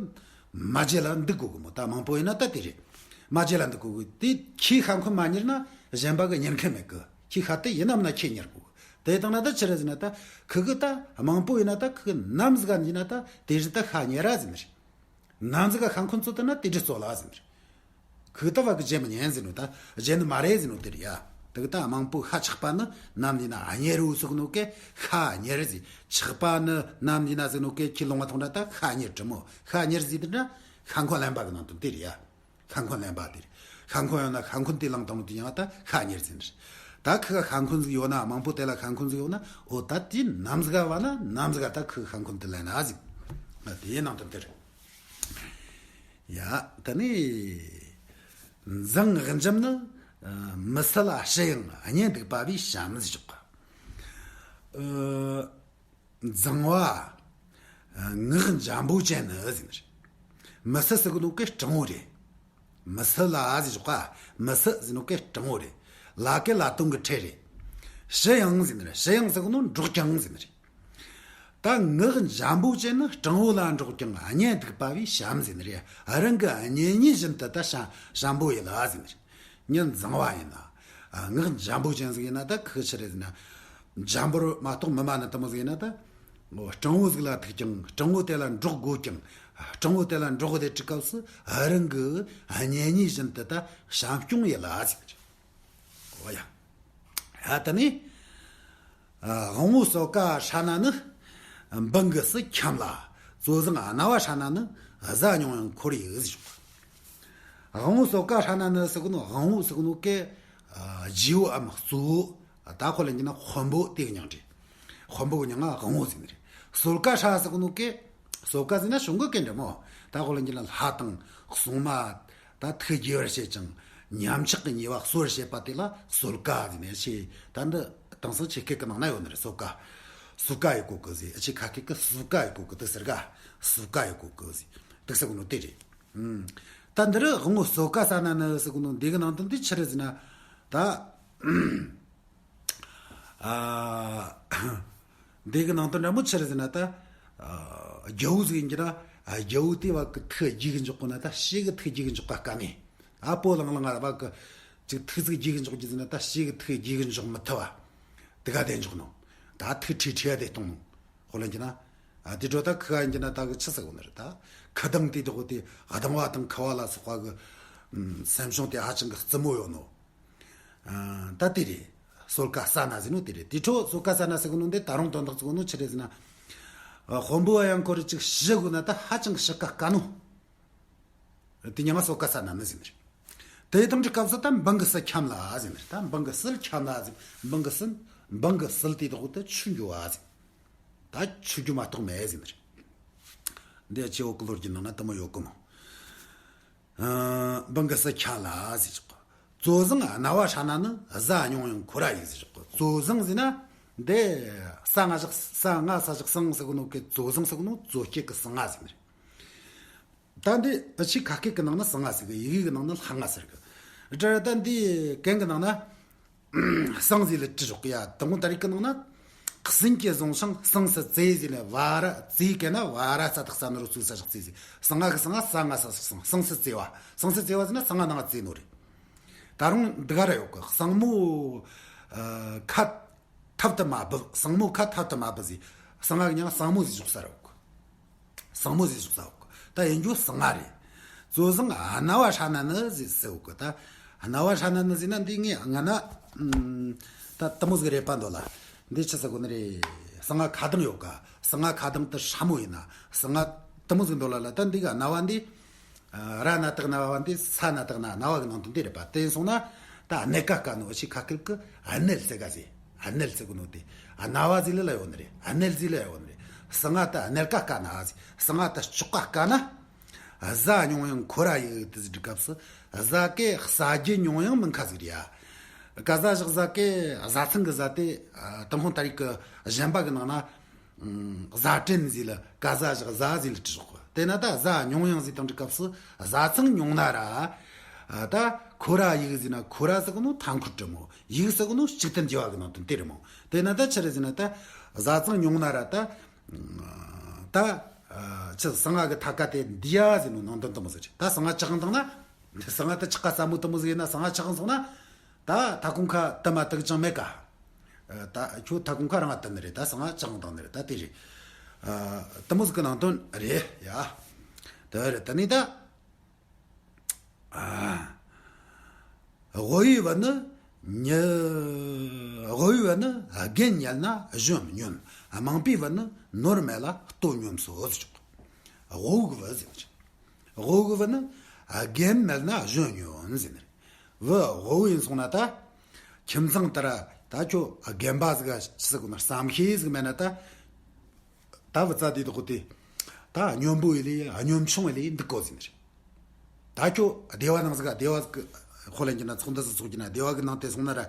མ་བརྗེད་ལ་འདུག་དགོས་གི་མོ། ད་མང་པོ་ཡིན་ན་ད་དེ་རེད། མ་བརྗེད་ལ་འདུག་དགོས་གི། དེ་ཁྱེད་ཤ་འཁོན་མ་གཉེར་ན་གཞན་པ་གི་གཉེར་མཁན་མེད་གི། ཁྱེད་ཤ་དེ་ཡིན་ནམ་ན་ཁྱེད་གཉེར་དགོས་གི། དེ་དང་ན་ད་ཆི་རེད་ཟེར་ན་ད་ཁི་གི་ད་མང་པོ་ཡིན་ན་ད་ཁི་གི་ནམ་ཟིག་ག་ཡིན་ན་ད་དེ་རིགས་ད་ཤ་ཉེ་ར་ཟེར་ནི་རེད། ནམ་ཟིག་ག་ཤ་འཁོན་ཚོ་དེ་ན་དེ་འདྲ་ཚོ་ལ་ཟེར་ནི་རེད། ཁུ་ད་བ་གི་བརྗེད་མི་ཉན་ཟེར་ནོ། ད་བརྗེད་ནི་མ་རེད་ཟེར་ནོ་དེ་རེད་ཡ། དེ་གི་ད་མང་པོ་ཤ་ཆག་པ་ནི་ནམ་ནི་ན་གཉེར་རོ་ཟེར་ནོ་གེ་ཤ་གཉེར་ཟེར། ཆག་པ་ནི་ནམ་ནི་ན་ཟེར་ནོ་གེ་ཁྱི་ལོང་བ་ཐོང་འདྲ་ད་ཤ་གཉེར་དྲི་མོ། ཤ་གཉེར་ཟེར་དེ་འདྲ་ཤ་འཁོན་ལེན་པ་གི་ནང་དོན་དེ་རེད་ཡ། ཤ་འཁོན་ལེན་པ་དེ་རེད། ཤ་འཁོན་ཡོད་ན་ཤ་འཁོན་དེ་བླངས་བཏང་ནོ་དེ་ཡང་ད་ཤ་གཉེར་ཟེར་ནི་རེད། ད་ཁི་ག་ཤ་འཁོན་ཟིག་ཡོད་ན་མང་པོ་དེ་ལ་ཤ་འཁོན་ཟིག་ཡོད་ན་འོ་ད་དེ་ནམ་ཟིག་ག་བ་ན་ནམ་ཟིག་ག་ད་ཁི་ག་ཤ་འཁོན་དེ་ལེན་ན་ཟིག། ཨ། དེའི་ནང་དོན་དེ་རེད། ཡ། ད་ནི། མཛངས་སྔགས་འཇམ་ནི། ཨ། མི་སྲིད་ལ་ཞི་ཡང་གཉེན་སྡིག་པ་བས་བྱམས་ཟེར་ཞོག་ག། ཨ། མཛངས་པ། ཨ། སྔགས་འཇམ་པོ་ཅན་ནི་ཟེར་ནི་རེད། མི་སྲིད་ཟེར་གོ་ནོ་གི་སྤྲང་བོ་རེད། མི་སྲིད་ལ་ཟེར་ཞོག་ག། མི་སྲིད་ཟེར་ནོ་གི་སྤྲང་བོ་རེད། ལ་གི་ལ་དོན་གི་ཕྲད་རེད། ཞི་ཡང་ཟེར་ནི་རེད། ཞི་ཡང་ཟེར་གོ་ནོ་འགྲོགས་ཀྱང་ཟེར་ནི་རེད། ད་སྔགས་འཇམ་པོ་ཅན་ནི་སྤྲང་བོ་ལ་འགྲོགས་ཀྱང་གཉེན་སྡིག་པ་བས་བྱམས་ཟེར་ནི་རེད། རང་གི་གཉེན་ཉེ་བཞིན་དུ་ད་བྱམས་བྱམས་པོ་ཡིན་ལ་ཟེར་ནི་རེད། མྱི་མཛངས་པ་ཡིན་ན། སྔགས་འཇམ་པོ་ཅན་ཟིག་ཡིན་ན་ད་ཁི་ཆི་རེད་ཟེར་ན། འཇམ་པོར་མ་གཏོགས་མི་སྨྲ་ནི་དེ་མོ་ཟིག་ཡིན་ན་ད། སྤྲང་བོ་ཟིག་ལ་ཐུག་ཀྱང་སྤྲང་བོ་དེ་ལ་འགྲོགས་དགོས་ཀྱང་། སྤྲང་བོ་དེ་ལ་འགྲོགས་དེ་ཀྱི་སྐབས་སུ་རང་གི་གཉེན་ཉེ་བཞིན་དུ་ད་བྱམས་སྐྱོང་ཡིན་ལ་ཟེར་ནི་རེད། འོ་ཡ། ཡ་ད་ནི། ཨ། དབང་པོ་གསོད་ཀ་ཧྲ་ན་ནི། འབངས་གི་སྲིད་འཁྱམས་ལ། བཙོ་བཟང་སྣ་བ་ཧྲ་ན་ནི། བཟའ་མྱོང་ཡང་འཁོར་ཡི་ཟེར་ཞོག། དབང་པོ་གསོད་ཀ་ཧྲ་ན་ནི་ཟེར་གོ་ནོ། དབང་པོ་ཟེར་གོ་ནོ་གི། ཨ། རྗེ་བོའམ་གཙོ་བོ། ད་དཔེ་ལེན་གྱི་ན་དཔོན་པོ་དེ་གི་མྱིང་རེད། དཔོན་པོ་གི་མྱིང་ང་དབང་པོ་ཟེར་ནི་རེད། གསོད་ཀ་ཧྲ་ཟེར་གོ་ནོ་གི། གསོད་ཀ་ཟེར་ན་བྱུང་གི་སྐད་འདྲ་མོ། ད་དཔེ་ལེན་གྱི་ན་ལྷ་དང་སྲུང་མ། ད་ཐུགས་དགྱེས་པར་བྱེད་ཅིང་ཉམས་ཆག་གི་ཉེས་པ་གསོ་བར་བྱེད་པ་དེ་ལ་གསོད་ཀ་ཟེར་ནས་ཆེ། ད་འདི་དེང་སང་ཆེ་སྐད་ཀྱི་ནང་ན་ཡོད་ནི་རེད། གསོད་ཀ། གསོད་ཀ་ཡི་གོ་གི་ཟེར། ཆེ་ཁ་སྐད་ཀྱི་གསོད་ཀ་ཡི་གོ་གི་དེ་ཟེར་ག། གསོད་ཀ་ཡི་གོ་གི་ཟེར། དེ་ཟེར་གོ་ནོ་དེ་རེད། ཨུམ། ད་འདི་རུ་དབང་པོ་གསོད་ཀ་ཧྲ་ན་ནི་ཟེར་གོ་ནོ་འདི་གི་ནང་དོན་དེ་ཆི་རེད་ཟེར་ན། ད། ཨ། འདི་གི་ནང་དོན་འདྲ་མོ་ཆི་རེད་ཟེར་ན་ད། ཨ། རྒྱལ་པོ་ཟིག་ཡིན་གྱི་ན། ཨ། རྒྱལ་པོ་དེ་བ་གི་ཐུགས་དགྱེས་གི་འཇོག་གོ་ན་ད་ཕྱི་གི་ཐུགས་དགྱེས་གི་འཇོག་ག་དཀའ་ངེས། ཨ། སྤོ་ལང་ལང་ང་བ་གི་ཅིག་ཐུགས་ཟིག་དགྱེས་གི་འཇོག་གི་ཟེར་ན་ད་ཕྱི་གི་ཐུགས་དགྱེས་གི་འཇོག་མི་ཐུབ་བ། དེ་ག་དེ་འཇོག་ནོ། ད་ཐུགས་ཁྲེལ་ཁྲེལ་དེ་གཏོང་ནོ། དཔེ་ལེན་གྱི་ན། ཨ། དེ་འཕྲོ་ད་ཁི་ག་ཡིན་གྱི་ན་ད་གི་ཆི་ཟེར་གོ་ནི་རེད་ད། ཁུ་གདང་དེ་དོག་དེ་གདང་བ་དང་ཁུ་བ་ལ་སོགས་པ་གི། ཨུམ། སེམས་བྱུང་དེ་ཧ་ཅང་གི་རྩུབ་མོ་ཡོད་ནོ། ཨ། ད་དེ་རེད། སོལ་ཀ་ས་ན་ཟེར་ནོ་དེ་རེད། དེ་འཕྲོ་སོལ་ཀ་ས་ན་ཟེར་གོ་ནོ་འདི་ད་རུང་དོན་དག་ཟེར་གོ་ནོ་ཆི་རེད་ཟེར་ན། དཔོན་པོ་ཡང་ཁོ་རེ་ཅིག་ཞུ་དགོས་ན་ད་ཧ་ཅང་ཞུ་ཀ་དཀའ་ནོ། དེ་ཉི་མ་སོལ་ཀ་ས་ན་ནི་ཟེར་ནི་རེད། དེ་དང་འདྲི་སྐབས་སུ་ད་འབངས་ཀྱི་སྲོལ་འཁྱམས་ལ་ཟེར་ནི་རེད། ད་འབངས་ཀྱི་སྲོལ་འཁྱམས་ལ་ཟེར། འབངས་ཀྱི་སྲོལ། འབངས་ཀྱི་སྲོལ་དེ་དག་ཏུ་ཆོས་འགྱུར་བ་ཟེར། ད་ཆོས་རྒྱུ་མ་གཏོགས་མེད་ཟེར་ནི་རེད། འདི་ཆེ་བོ་གི་ལོ་རྒྱུས་ནང་ན་དེ་མོ་ཡོད་གི་མོ། ཨ། འབངས་ཀྱི་སྲོལ་འཁྱམས་ལ་ཟེར་ཆོག་གི། བཙོ་བཟང་རྣ་བ་ཧྲ་ན་ནི། གཟའ་ཉུང་ཡང་ཁོ་ར་ཡིས་ཟེར་ཆོག་གི། བཙོ་བཟང་ཟེར་ན་འདི་ས་ང་ཞག་ས་ང་ས་ཞག་སང་ཟེར་གོ་ནོ་གི་བཙོ་བཟང་ཟེར་གོ་ནོ་བཙོ་སྐྱེད་ཀྱི་སང་ང་ཟེར་ནི་རེད། ད་འདི་ཨ་ཆི་ཁ་སྐད་ཀྱི་ནང་ན་སང་ང་ཟེར་གི། ཡི་གེ་གི་ནང་ན་ལྷ་ང་ཟེར་གི། དྲ་ད་འདི་གན་གི་ནང་ན་སང་ཟེར་ལ་བྲི་ཆོག་གི་ཡ། དང་པོ་ད་རིག་གི་ནང་ན་གསུང་སྐད་བཟང་ཞིང་སང་སི་ཙེ་ཟེར་ལ་བ་ར་ཙེ་གན་ན་བ་ར་ཙ་དག་ས་ན་རོ་ཙུ་ས་ཞག་ཙེ་ཟེར། སང་ང་གི་སང་ང་ས་ང་ས་ཞག་སང་། སང་སི་ཙེ་བ། སང་སི་ཙེ་བ་ཟེར་ན་སང་ང་ནང་ཙེ་ནོ་རེད། ད་རུང་འདི་ག་ར་ཡོད་གི། གཙང་མོ་ཨ་ཁ་ཐབ་ཏུ་མ་བུབ། གཙང་མོ་ཁ་ཐབ་ཏུ་མ་བུབ་ཟེར། གཙང་ང་གི་མྱིང་གཙང་མོ་ཟེར་ཞོག་ས་ར་ཡོད་གི། གཙང་མོ་ཟེར་ཞོག་ས་ཡོད་གི། ད་ཡིན་རྒྱུ་གཙང་ང་རེད། བཙོ་བཟང་རྣ་བ་ཧྲ་ན་ནི་ཟེར་ཟེར་ཡོད་གི། ད་རྣ་བ་ཧྲ་ན་ནི་ཟེར་ན་འདི་ངས་ང་ན་ཨམ་ད་དེ་མོ་ཟིག་རེད་པ་འདོད་ལ། འདི་ཆི་ཟེར་གོ་ནི་རེད། གཙང་ང་ཁ་གདང་ཡོད་གི། གཙང་ང་ཁ་གདང་དེ་ཧྲ་མོ་ཡིན་ན་གཙང་ང་དེ་མོ་ཟིག་འདོད་ལ་ལ། ད་འདི་ག་རྣ་བ་འདི། ར་ན་བཏགས་རྣ་བ་འདི་ས་ན་བཏགས་རྣ། རྣ་བ་གི་ནང་དོན་འདི་རེད་པ། དེ་ཡིན་སོང་ན་ད་རྣལ་ཀ་དཀའ་ནོ། ཨ་ཆི་ཁ་སྐད་ཀྱི་རྣལ་ཟེར་ག་ཟེར། རྣལ་ཟེར་གོ་ནོ་དེ་རྣ་བ་ཟེར་ལ་ལ་ཡོད་ནི་རེད། རྣལ་ཟེར་ལ་ཡོད་ནི་རེད། གཙང་ང་ད་རྣལ་ཀ་དཀའ་ན་ཟེར། གཙང་ང་ད་ལྕོག་ཀ་དཀའ་ན། གཟའ་ཉུང་ཡང་ཁོ་ར་ཡིས་དེ་ཟེར་སྐབས་སུ་གཟའ་སྐད་གསལ་རྒྱུ་ཉུང་ཡང་མིན་ཁ་ཟིག་རེད་ཡ། ག་གཟའ་ཞག་གཟའ་སྐད་གཟའ་ཚང་གི་གཟའ་དེ་ཏུན་ཧོང་ད་རིག་གི་གཞན་པ་གི་ནང་ན། གཟའ་སྤྲིན་ཟེར་ལ་ག་གཟའ་ཞག་གཟའ་ཟེར་ལ་བྲི་ཆོག་གི། དེ་ན་ད་གཟའ་ཉུང་ཡང་ཟེར་དང་འདྲི་སྐབས་སུ་གཟའ་ཚང་ཉུང་ན་ར། ད་ཁོ་ར་ཡིག་ཟེར་ན་ཁོ་ར་ཟེར་གོ་ནོ་མཐའ་འཁོར་བྲི་མོ། ཡིག་ཟེར་གོ་ནོ་གཅིག་ཏུ་འགྱུར་བ་གི་ནང་དོན་དེ་རེད་མོ། དེ་ན་ད་ཆི་རེད་ཟེར་ན་ད་གཟའ་ཚང་ཉུང་ན་ར་ད། ད་ཆི་གཙང་ང་གི་ཐ་ཀ་དེ་འདི་ཡ་ཟེར་ནོ་ནང་དོན་དེ་མོ་ཟེར། ད་གཙང་ང་ཆག་འདང་ན། གཙང་ང་ད་ཆག་ཀ་ས་མོ་དེ་མོ་ཟེར་ན་གཙང་ང་ཆག་སོང་ན། ད་ཐ་ཁུང་ཁ་དུ་མ་དུག་ཅང་མེད་ཀ། ཨ་ད་ཁྱོད་ཐ་ཁུང་ཁ་རང་ང་དུ་ནི་རེད། ད་གཙང་ང་ཅང་དང་ནི་རེད། ད་དེ་རེད། ཨ་དེ་མོ་ཟིག་གི་ནང་དོན་རེད་ཡ། དེ་རེད། ད་ནི་ད་ཨ་དབུལ་བའི་བུ་ནི་ཉི། དབུལ་བའི་བུ་ནི་རྒན་ཉལ་ན་གཞོན་ཉོན། རྨོངས་པའི་བུ་ནི་ནོར་མེད་ལ་ལྟོ་སྙོམས་སོ་ཟེར་ཆོག་དབུལ་གི་བུ་ཟེར་ཆོག་དབུལ་གི་བུ་ནི་རྒན་མེད་ན་གཞོན་ཉོན་ཟེར་ནི་རེད། བུ་དབུལ་ཡིན་སོང་ན་ད། ཁྱིམ་ཚང་ལྟར་ད་ཁྱོད་རྒན་པ་ཟིག་ཟིག་ན་བསམ་ཤེས་ཟིག་མེད་ན་ད། ད་བུ་ཚ་དེ་དག་དེ། ད་སྙོམས་པོ་ཡི་ལས་སྙོམས་ཆུང་ཡི་ལས་འདུག་གོ་ཟེར་ནི་རེད། ད་ཁྱོད་སྡེ་བ་ནང་ཟིག་སྡེ་བ་ཟིག་ཧོ་ལན་གྱི་ན་ཚོགས་འདུ་ཟིག་ཚོགས་ཀྱི་ན་སྡེ་བ་གི་ནང་དེ་སོང་ན་ར།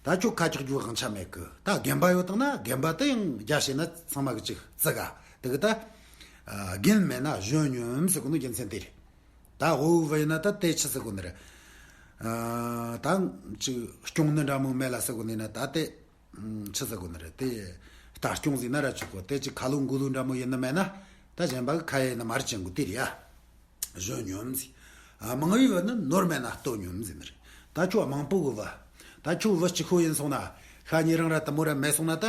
ད་ཁྱོད་ཁ་ཆག་རྒྱུ་དབང་ཆ་མེད་གི། ད་རྒན་པ་ཡོད་དང་ན་རྒན་པ་དེ་ཡང་རྒྱ་བཤད་ན་ཚང་མ་གི་ཅིག་བརྩི་ག། དེ་གི་ད། རྒན་མེད་ན་གཞོན་སྙོམས་ཟེར་གོ་ནོ་རྒྱུ་མཚན་དེ་རེད། ད་དབུལ་བ་ཡིན་ན་ད་དེ་ཆི་ཟེར་གོ་ནི་རེད། ཨ་ད་ཅིག་སྐྱོང་ནི་འདྲ་མོ་མེད་ལ་ཟེར་གོ་ནི་ན་ད་དེ་ཆི་ཟེར་གོ་ནི་རེད། དེ་ལྟ་སྐྱོང་ཟེར་ན་ར་ཆོག་གོ། དེ་ཅིག་ཁ་ལོ་མགོ་ལོ་འདྲ་མོ་ཡིན་ནི་མེད་ན་ད་གཞན་པ་གི་ཁ་ཡ་ཡིན་ན་མར་ཅན་གོ་དེ་རེད་ཡ། གཞོན་སྙོམས་ཟེར། ཨ་རྨོངས་པའི་བུ་ནི་ནོར་མེད་ན་ལྟོ་སྙོམས་ཟེར་ནི་རེད། ད་ཁྱོད་རྨོངས་པོ་གི་བུ། ད་ཁྱོད་བུ་གཅིག་པོ་ཡིན་སོང་ན་ཤ་ཉེ་རིང་ར་དེ་མོ་ར་མེད་སོང་ན་ད།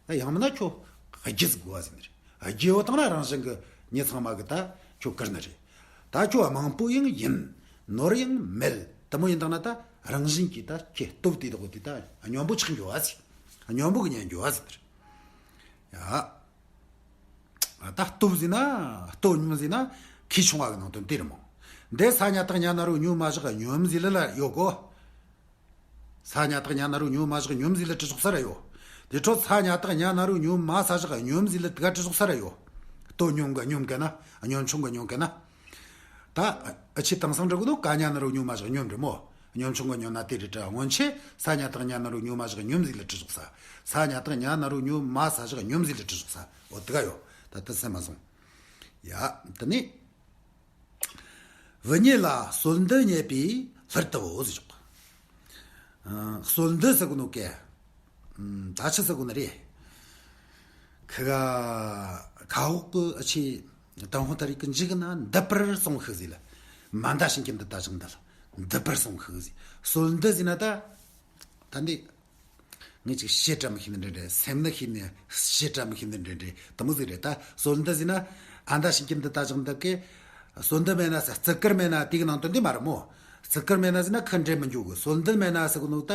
ད་ཡང་མིན་ན་ཁྱོད་རྒྱུ་ཟིག་དགོས་བ་ཟེར་ནི་རེད། རྒྱུ་ཡོད་དང་ན་རང་བཞིན་གི་མྱི་ཚང་མ་གི་ད་ཁྱོད་བཀུར་ནི་རེད། ད་ཁྱོད་རྨོངས་པོ་ཡང་ཡིན། ནོར་ཡང་མེད། དེ་མོ་ཡིན་དང་ན་ད་རང་བཞིན་གྱིས་ད་ཁྱེད་སྟོབས་དེ་དག་དེ་ད་སྙོམས་པོ་ཆགས་འགྱོ་བ་ཟེར། སྙོམས་པོ་གི་ཉན་འགྱོ་བ་ཟེར་ནི་རེད། ཡ། ད་སྟོབས་ཟེར་ན་ལྟོ་སྙོམས་ཟེར་ན་ཁས་ཆུང་བ་གི་ནང་དོན་དེ་རེད་མོ། འདི་ས་ཉ་བཏགས་ཉ་ན་རོ་སྙོ་མ་བཞག་སྙོམས་ཟེར་ལ་ལ་ཡོད་གོ། ས་ཉ་བཏགས་ཉ་ན་རོ་སྙོ་མ་བཞག་སྙོམས་ཟེར་ལ་བྲི་ཆོག་ས་ར་ཡོད། དེ་འཕྲོ་ས་ཉ་བཏགས་ཉ་ན་རོ་སྙོ་མ་ས་བཞག་སྙོམས་ཟེར་ལ་དེ་ག་བྲི་ཆོག་ས་ར་ཡོད། ལྟོ་སྙོམས་གི་སྙོམས་གི་ན་སྙོམས་ཆུང་གི་སྙོམས་གི་ན། ད་ཨ་ཆི་དེང་སང་འབྲི་གོ་ནོ་ཀ་ཉ་ན་རོ་སྙོ་མ་བཞག་སྙོམས་འབྲི་མོ། སྙོམས་ཆུང་གི་སྙོམས་ན་དེ་རེད་དྲ། སྔོན་ཆད་ས་ཉ་བཏགས་ཉ་ན་རོ་སྙོ་མ་བཞག་སྙོམས་ཟེར་ལ་བྲི་ཆོག་ས། ས་ཉ་བཏགས་ཉ་ན་རོ་སྙོ་མ་ས་བཞག་སྙོམས་ཟེར་ལ་བྲི་ཆོག་ས། འོ་དེ་ག་ཡོད། ད་ལྟ་སེམས་མ་སོང་། ཡ། དེ་ནི། བུ་རྙེད་ལ་གསོལ་འདེབས་རྙེད་པའི་ལྷུར་དུ་བོ་ཟེར་ཆོག་ཨ་གསོལ་འདེབས་ཟེར་གོ་ནོ་ཀེ། ད་ཆི་ཟེར་གོ་ནི་རེད། ཁི་ག་ཁ་འོག་གི་ཨ་ཆི་ཏུན་ཧོང་ད་རིག་གི་འཇིག་ན་འདི་པར་སོང་ཤིག་ཟེར་ལ། མ་འདའ་ཕྱིན་གྱི་འདི་ད་ཅང་འདི་ལ་འདི་པར་སོང་ཤིག་ཟེར། གསོལ་འདེབས་ཟེར་ན་ད། ད་འདི། ངས་ཅིག་བཤད་གྲྭ་མི་ཤེས་ནི་འདྲ་འདྲ། སེམས་ནི་ཤེས་ནི་བཤད་གྲྭ་མི་ཤེས་ནི་འདྲ་འདྲ། དེ་མོ་ཟིག་རེད། ད་གསོལ་འདེབས་ཟེར་ན་ཨ་འདའ་ཕྱིན་གྱི་འདི་ད་ཅང་འདི་ཀེ། གསོལ་འདེབས་མེད་ན་ཟེར། བརྩི་བཀུར་མེད་ན་དེ་གི་ནང་དོན་འདི་མ་རེད་མོ། བརྩི་བཀུར་མེད་ན་ཟེར་ན་ཁི་འདྲེ་མི་འཇུག་གི། གསོལ་འདེབས་མེད་ན་ཟེར་གོ་ནོ་ད།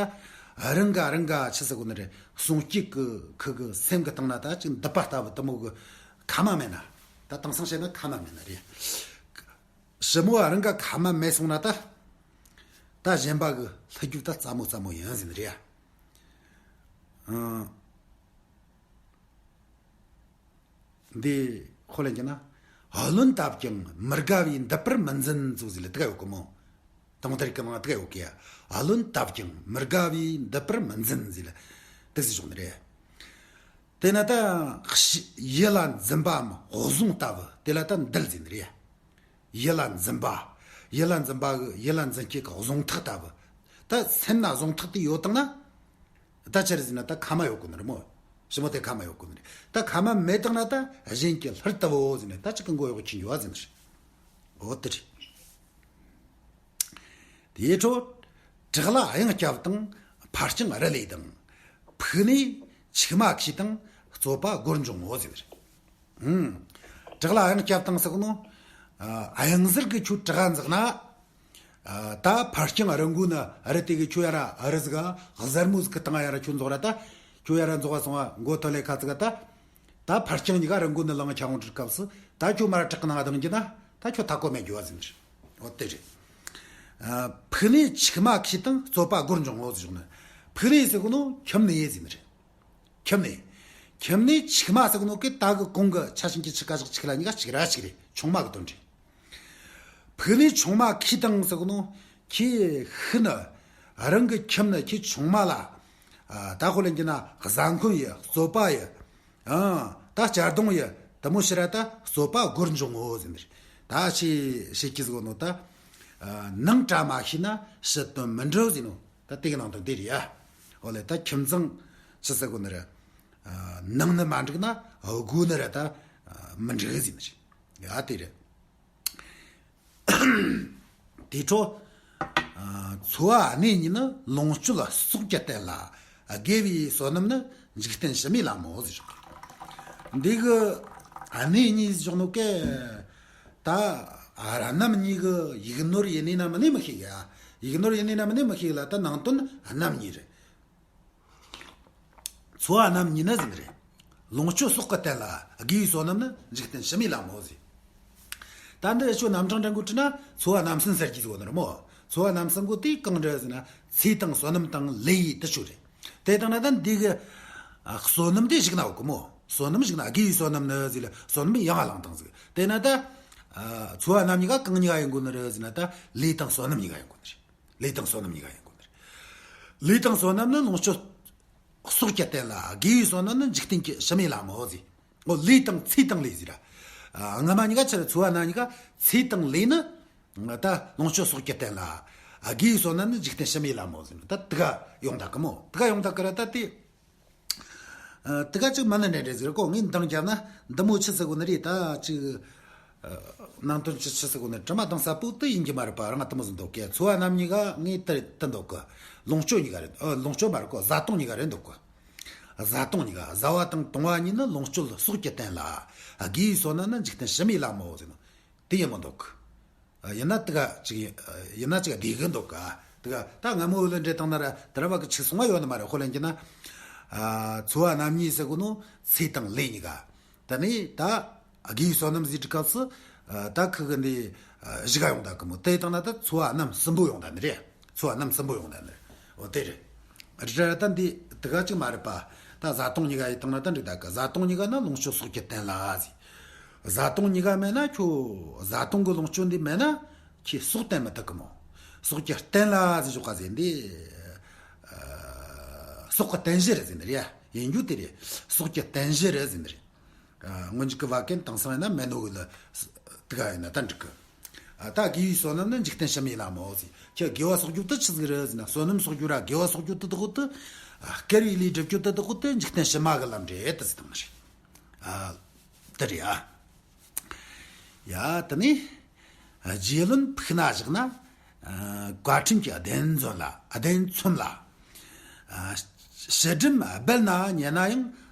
རང་ག་རང་ག་ཆི་ཟེར་གོ་ནི་རེད། གསུང་སྐྱེས་ཀྱི་ཁུ་གི་སེམས་ཀྱི་སྟེང་ན་ད་ཅིག་འདི་པ་ལྟ་བུ་དུ་མོ་གི་ཁ་མ་མེད་ན། ད་དེང་སང་བཤད་ན་ཁ་མ་མེད་ན་རེད། ཞི་མོ་རང་ག་ཁ་མ་མེད་སོང་ན་ད། ད་གཞན་པ་གི་ལྷུ་རྒྱུ་ད་རྩ་མོ་རྩ་མོ་ཡིན་ཟིན་རེད། ཨང་། འདི་ཁོ་ལ་ཡིན་ན། བློན་བཏབ་ཀྱང་མི་དགའ་བའི་འདི་པར་མི་འཛིན་ཟེར་ཟིག་ལ་དེ་ག་ཡོད་གི་མོ། དང་དེར་གི་ནང་དེ་ག་ཡོད་གི་ཡ། བློན་བཏབ་ཀྱང་མི་དགའ་བའི་འདི་པར་མི་འཛིན་ཟེར་ལ་དེ་ཟིག་བྱུང་ནི་རེད། དེ་ན་ད་ཡིད་ལ་འཛིན་པའམ་བཟུང་ལྟ་བུ་དེ་ལ་ད་འདུལ་ཟེར་ནི་རེད། ཡིད་ལ་འཛིན་པ། ཡིད་ལ་འཛིན་པ་གི་ཡིད་ལ་འཛིན་སྤྱད་ཀྱི་བཟུང་ཐག་ལྟ་བུ། ད་སེམས་ན་བཟུང་ཐག་དེ་ཡོད་དང་ན། ད་ཅི་རེད་ཟེར་ན་ད་ཁ་མ་ཡོད་གོ་ནི་རེད་མོ། ཞི་མོ་དེ་ཁ་མ་ཡོད་གོ་ནི་རེད། ད་ཁ་མ་མེད་དང་ན་ད་གཞན་གྱི་ལྷུར་བཏབ་བོ་ཟེར་ནས་ད་ཅི་གི་མགོ་གཡོག་ཁྱེར་འགྱོ་བ་ཟེར་ནི་རེད། འོ་དེ་རེད། དེའི་འཕྲོ། བྲག་ལ་གཡང་སྐྱབས་དང་ཕར་རྐྱང་རི་ལས་དང་། ཕུག་ནས་ཆིག་མ་ཁྱེར་དང་རྩོད་པ་སྒོར་འབྱུང་ངོ་ཟེར་ནི་རེད། ཨུམ། བྲག་ལ་གཡང་སྐྱབས་དང་ཟེར་གོ་ནོ། ཨ། གཡང་ཟུར་གི་ཁྱོད་བྲག་འཛེགས་ན། ཨ། ད་ཕར་རྐྱང་རི་མགོ་ན་རི་དེ་གི་ཁྱོད་ཡ་ར་རི་ཟིག་ག་གཟར་མོ་ཟིག་གི་སྟེང་ཡ་ར་ཁྱོད་འཛེགས་ར་ད། ཁྱོད་ཡ་ར་འཛེགས་པ་སོང་བ་མགོ་ཐོད་ལས་ཁ་ཟིག་ག་ད། ད་ཕར་རྐྱང་གཉིས་ཀ་རི་མགོ་ན་ལངས་ཁྱ་འོང་དུས་སྐབས་སུ་ད་ཁྱོད་མར་བྲག་གི་ནང་ལྡང་རྒྱུ་ན་ད་ཁྱོད་ཐག་གོ་མེད་རྒྱུ་བ་ཟིན་རེད། འོ་དེ་རེད། ཨ། ཕུག་ནས་ཆིག་མ་ཁྱེར་དང་རྩོད་པ་སྒོར་འབྱུང་ངོ་ཟེར་བྱུང་ནི། ཕུག་ནས་ཟེར་གོ་ནོ་ཁྱིམ་ནས་ཟེར་ནི་རེད། ཁྱིམ་ནས། ཁྱིམ་ནས་ཆིག་མ་ཟེར་གོ་ནོ་གི་ད་གི་གོང་གི་ཆ་ཤིང་གི་ཆི་ཀ་བཞག་ཆིག་ལ་གཉིས་ཀ་གཅིག་ར་གཅིག་རེད། ཆུང་མ་གི་དོན་རེད། ཕུག་ནས་ཆུང་མ་ཁྱེར་དང་ཟེར་གོ་ནོ། ཁྱེད་ཕུག་ནི། རང་གི་ཁྱིམ་ནི་ཁྱེད་ཆུང་མ་ལ། ཨ། ད་ཁོ་ལ་འགྱུར་ན་བཟའ་འཁོན་ཡི་རྩོད་པ་ཡི། ཨང་། ད་གཅར་རྡུང་ཡི་དུ་མོ་ཕྱིར་ར་ད་རྩོད་པ་སྒོར་འབྱུང་ངོ་ཟེར་ནི་རེད། ད་ཕྱི་ཕྱི་སྐྱིད་ཟེར་གོ་ནོ་ད། ཨ། ནང་བཀྲ་མ་ཤིས་ན་ཕྱི་དོན་མི་འགྲུབ་ཟེར་ནོ། ད་དེ་གི་ནང་དོན་དེ་རེད་ཡ། འོ་ལེ་ད་ཁྱིམ་ཚང་ཕྱི་ཟེར་གོ་ནི་རེད། ཨ། ནང་ནི་མ་འགྲིག་ན་སྒོ་ནི་ར་ད། ཨ། མི་འགྲིག་ཟེར་ནི་རེད། ཡ་དེ་རེད། དེའི་འཕྲོ། ཨ། འཚོ་བ་གནས་གཉིས་ནི་ལོངས་སྤྱོད་སྲོག་གི་རྟེན་ལ། དགེ་བའི་བསོད་ནམས་ནི་འཇིག་རྟེན་ཕྱི་མའི་ལམ་མོ་ཟེར། འདི་གི་གནས་གཉིས་ཟེར་ནོ་གི། ད་རྣམ་གཉིས་གི་ཡིག་ནོར་ཡིན་ནི་ན་མིན་ནི་མི་ཤེས་གི། ཡིག་ནོར་ཡིན་ནི་ན་མིན་ནི་མི་ཤེས་གི་ལ་ད་ནང་དོན་རྣམ་གཉིས་རེད། འཚོ་བ་རྣམ་གཉིས་ནི་ཟེར་ནི་རེད། ལོངས་སྤྱོད་སྲོག་གི་རྟེན་ལ། དགེ་བའི་བསོད་ནམས་ནི་འཇིག་རྟེན་ཕྱི་མའི་ལམ་མོ་ཟེར། ད་འདི་ཨེ་ཆོ་རྣམ་གྲངས་འདྲ་འགོད་བྲིས་ན་འཚོ་བ་རྣམ་གསུམ་ཟེར་གྱི་ཟེར་གོ་ནི་རེད་མོ། འཚོ་བ་རྣམ་གསུམ་གོ་དེ་གང་འདྲ་ཟེར་ན་ཚེ་དང་བསོད་ནམས་དང་ལས་ཡི་དུ་ཆོ་རེད། དེ་དང་ན་ད་འདི་གི། ཨ། བསོད་ནམས་དེ་ཞིག་ན་ཡོད་གི་མོ། བསོད་ནམས་ཞིག་ན་དགེ་བའི་བསོད་ནམས་ནི་ཟེར་ལ་བསོད་ནམས་ཡང་བླངས་དང་ཟེར། དེ་ན་ད། ཨ། འཚོ་བ་རྣམ་གཉིས་ཀ་གང་གཉིས་ཀ་ཡིན་གོ་ནི་རེད་ཟེར་ན་ད་ལས་དང་བསོད་ནམས་གཉིས་ཀ་ཡིན་གོ་ནི་རེད། ལས་དང་བསོད་ནམས་གཉིས་ཀ་ཡིན་དགོས་ནི་རེད། ལས་དང་བསོད་ནམས་ནི་ལོངས་སྤྱོད་སྲོག་གི་རྟེན་ལ། དགེ་བའི་བསོད་ནམས་ནི་འཇིག་རྟེན་གྱི་ཕྱི་མའི་ལམ་མོ་ཟེར། འོ་ལས་དང་ཚེ་དང་ལས་ཟེར་ར། ཨ། སྔ་མ་གཉིས་ཀ་ཆི་རེད། འཚོ་བ་རྣམ་གཉིས་ཀ་ཚེ་དང་ལས་ནི། ད་ལོངས་སྤྱོད་སྲོག་གི་རྟེན་ལ། དགེ་བའི་བསོད་ནམས་ནི་འཇིག་རྟེན་ཕྱི་མའི་ལམ་མོ་ཟེར་ནི་ད་དེ་ག་ཡོང་ད་གི་མོ། དེ་ག་ཡོང་ད་གི་ར་ད་དེ། ཨ། དེ་ག་ཅིག་མ་ནི་འདྲ་འདྲ་ཟེར་གོ། ངས་འདང་བརྒྱབ་ན་འདི་མོ་ཆི་ཟེར་གོ་ནི་རེད། ད་ཅིག་ཨ། ནང་དོན་ཆི་ཆི་ཟེར་གོ་ནི་དྲི་མ་འདང་ས་པོ་དེ་ཡིན་གྱི་མ་རེད་པ། རང་དེ་མོ་ཟིག་འདུག་གི། འཚོ་བ་རྣམ་གཉིས་ཀ་ངས་དེ་དེ་འདུག་གི། ལོངས་སྤྱོད་གཉིས་ཀ་རེད། ཨ། ལོངས་སྤྱོད་མ་རེད་གོ། བཟའ་བཏུང་གཉིས་ཀ་རེད་འདུག་གི། བཟའ་བཏུང་གཉིས་ཀ། བཟའ་བ་དང་བཏུང་བ་གཉིས་ནི་ལོངས་སྤྱོད་སྲོག་གི་རྟེན་ལ། དགེ་བའི་བསོད་ནམས་ནི་འཇིག་རྟེན་ཕྱི་མའི་ལམ་མོ་ཟེར་ནོ། དེ་ཡིན་མི་འདུག་གི། ཡིན་ན་དེ་ག་ཅིག་ཡིན་ན་ཅིག་བདེ་གི་འདུག་ག། དེ་ག་ད་སྔ་མོ་ལ་འདྲེ་བཏང་ན་ར་དེ་ར་བ་གི་ཆིག་སོང་བ་ཡོད་ནི་མ་རེད། ཁོ་ལ་ཡིན་གྱི་ན། ཨ། འཚོ་བ་རྣམ་གཉིས་ཟེར་གོ་ནོ་ཚེ་དང་ལས་གཉིས་ཀ། ད་ནི་ད་དགེ་བའི་བསོད་ནམས་ཟེར་དུས་སྐབས་སུ། ཨ། ད་ཁུ་གི་འདི། ཨ། གཞི་ག་ཡོང་ད་གི་མོ། དེ་བཏང་ན་ད་འཚོ་བ་རྣམ་གསུམ་པོ་ཡོང་ད་ནི་རེད། འཚོ་བ་རྣམ་གསུམ་པོ་ཡོང་ད་ནི་རེད། འོ་དེ་རེད། རེད་ད་འདི་དེ་ག་ཅིག་མ་རེད་པ། ད་བཟའ་བཏུང་གཉིས་ཀ་ཡི་སྟེང་ན་ད་འགྲིག་ད་གི། བཟའ་བཏུང་གཉིས་ཀ་ན་ལོངས་སྤྱོད་སྲོག་གི་རྟེན་ལ་ཟེར། བཟའ་བཏུང་གཉིས་ཀ་མེད་ན་ཁྱོད་བཟའ་བཏུང་གི་ལོངས་སྤྱོད་འདི་མེད་ན་ཁྱོད་སྲོག་བརྟན་མི་ཐུབ་གི་མོ། སྲོག་གི་རྟེན་ལ་ཟེར་ཞོག་ག་ཟེར་འདི། ཨ། སྲོག་གི་རྟེན་གཞི་རེད་ཟེར་ནི་རེད་ཡ། ཡིན་རྒྱུ་དེ་རེད། སྲོག་གི་རྟེན་གཞི་རེད་ཟེར་ནི་རེད། ཨ། སྔོན་འཇུག་གི་བ་ཀན་དེང་སང་ཡིན་ན་མེད་ནོ་གི་ལ། དེ་ག་ཡིན་ན་ད་འགྲིག་གི། ཨ། ད་དགེ་བའི་བསོད་ནམས་ནི་འཇིག་རྟེན་ཕྱི་མའི་ལམ་མོ་ཟེར། ཁྱོད་དགེ་བ་གསོག་རྒྱུ་དེ་ཆི་ཟིག་རེད་ཟེར་ན། བསོད་ནམས་གསོག་རྒྱུ་ར་དགེ་བ་གསོག་རྒྱུ་དེ་དག་དེ། ཨ། དཀར་བའི་ལས་སྒྲུབ་རྒྱུ་དེ་དག་དེ་འཇིག་རྟེན་ཕྱི་མ་གི་ལམ་རེད་དེ་ཟེར་དང་རེད། ཨ། དེ་རེད་ཨ། ཡ་དེ་ནས། རྗེ་བློན་ཕུག་ན་བཞག་ན། ཨ། བཀའ་དྲིན་གྱི་བདེན་མཚོན་ལ། བདེན་མཚོན་ལ། ཨ། ཕྱི་སྒྲིམ་སྦལ་ན་ཉལ་ན་ཡང་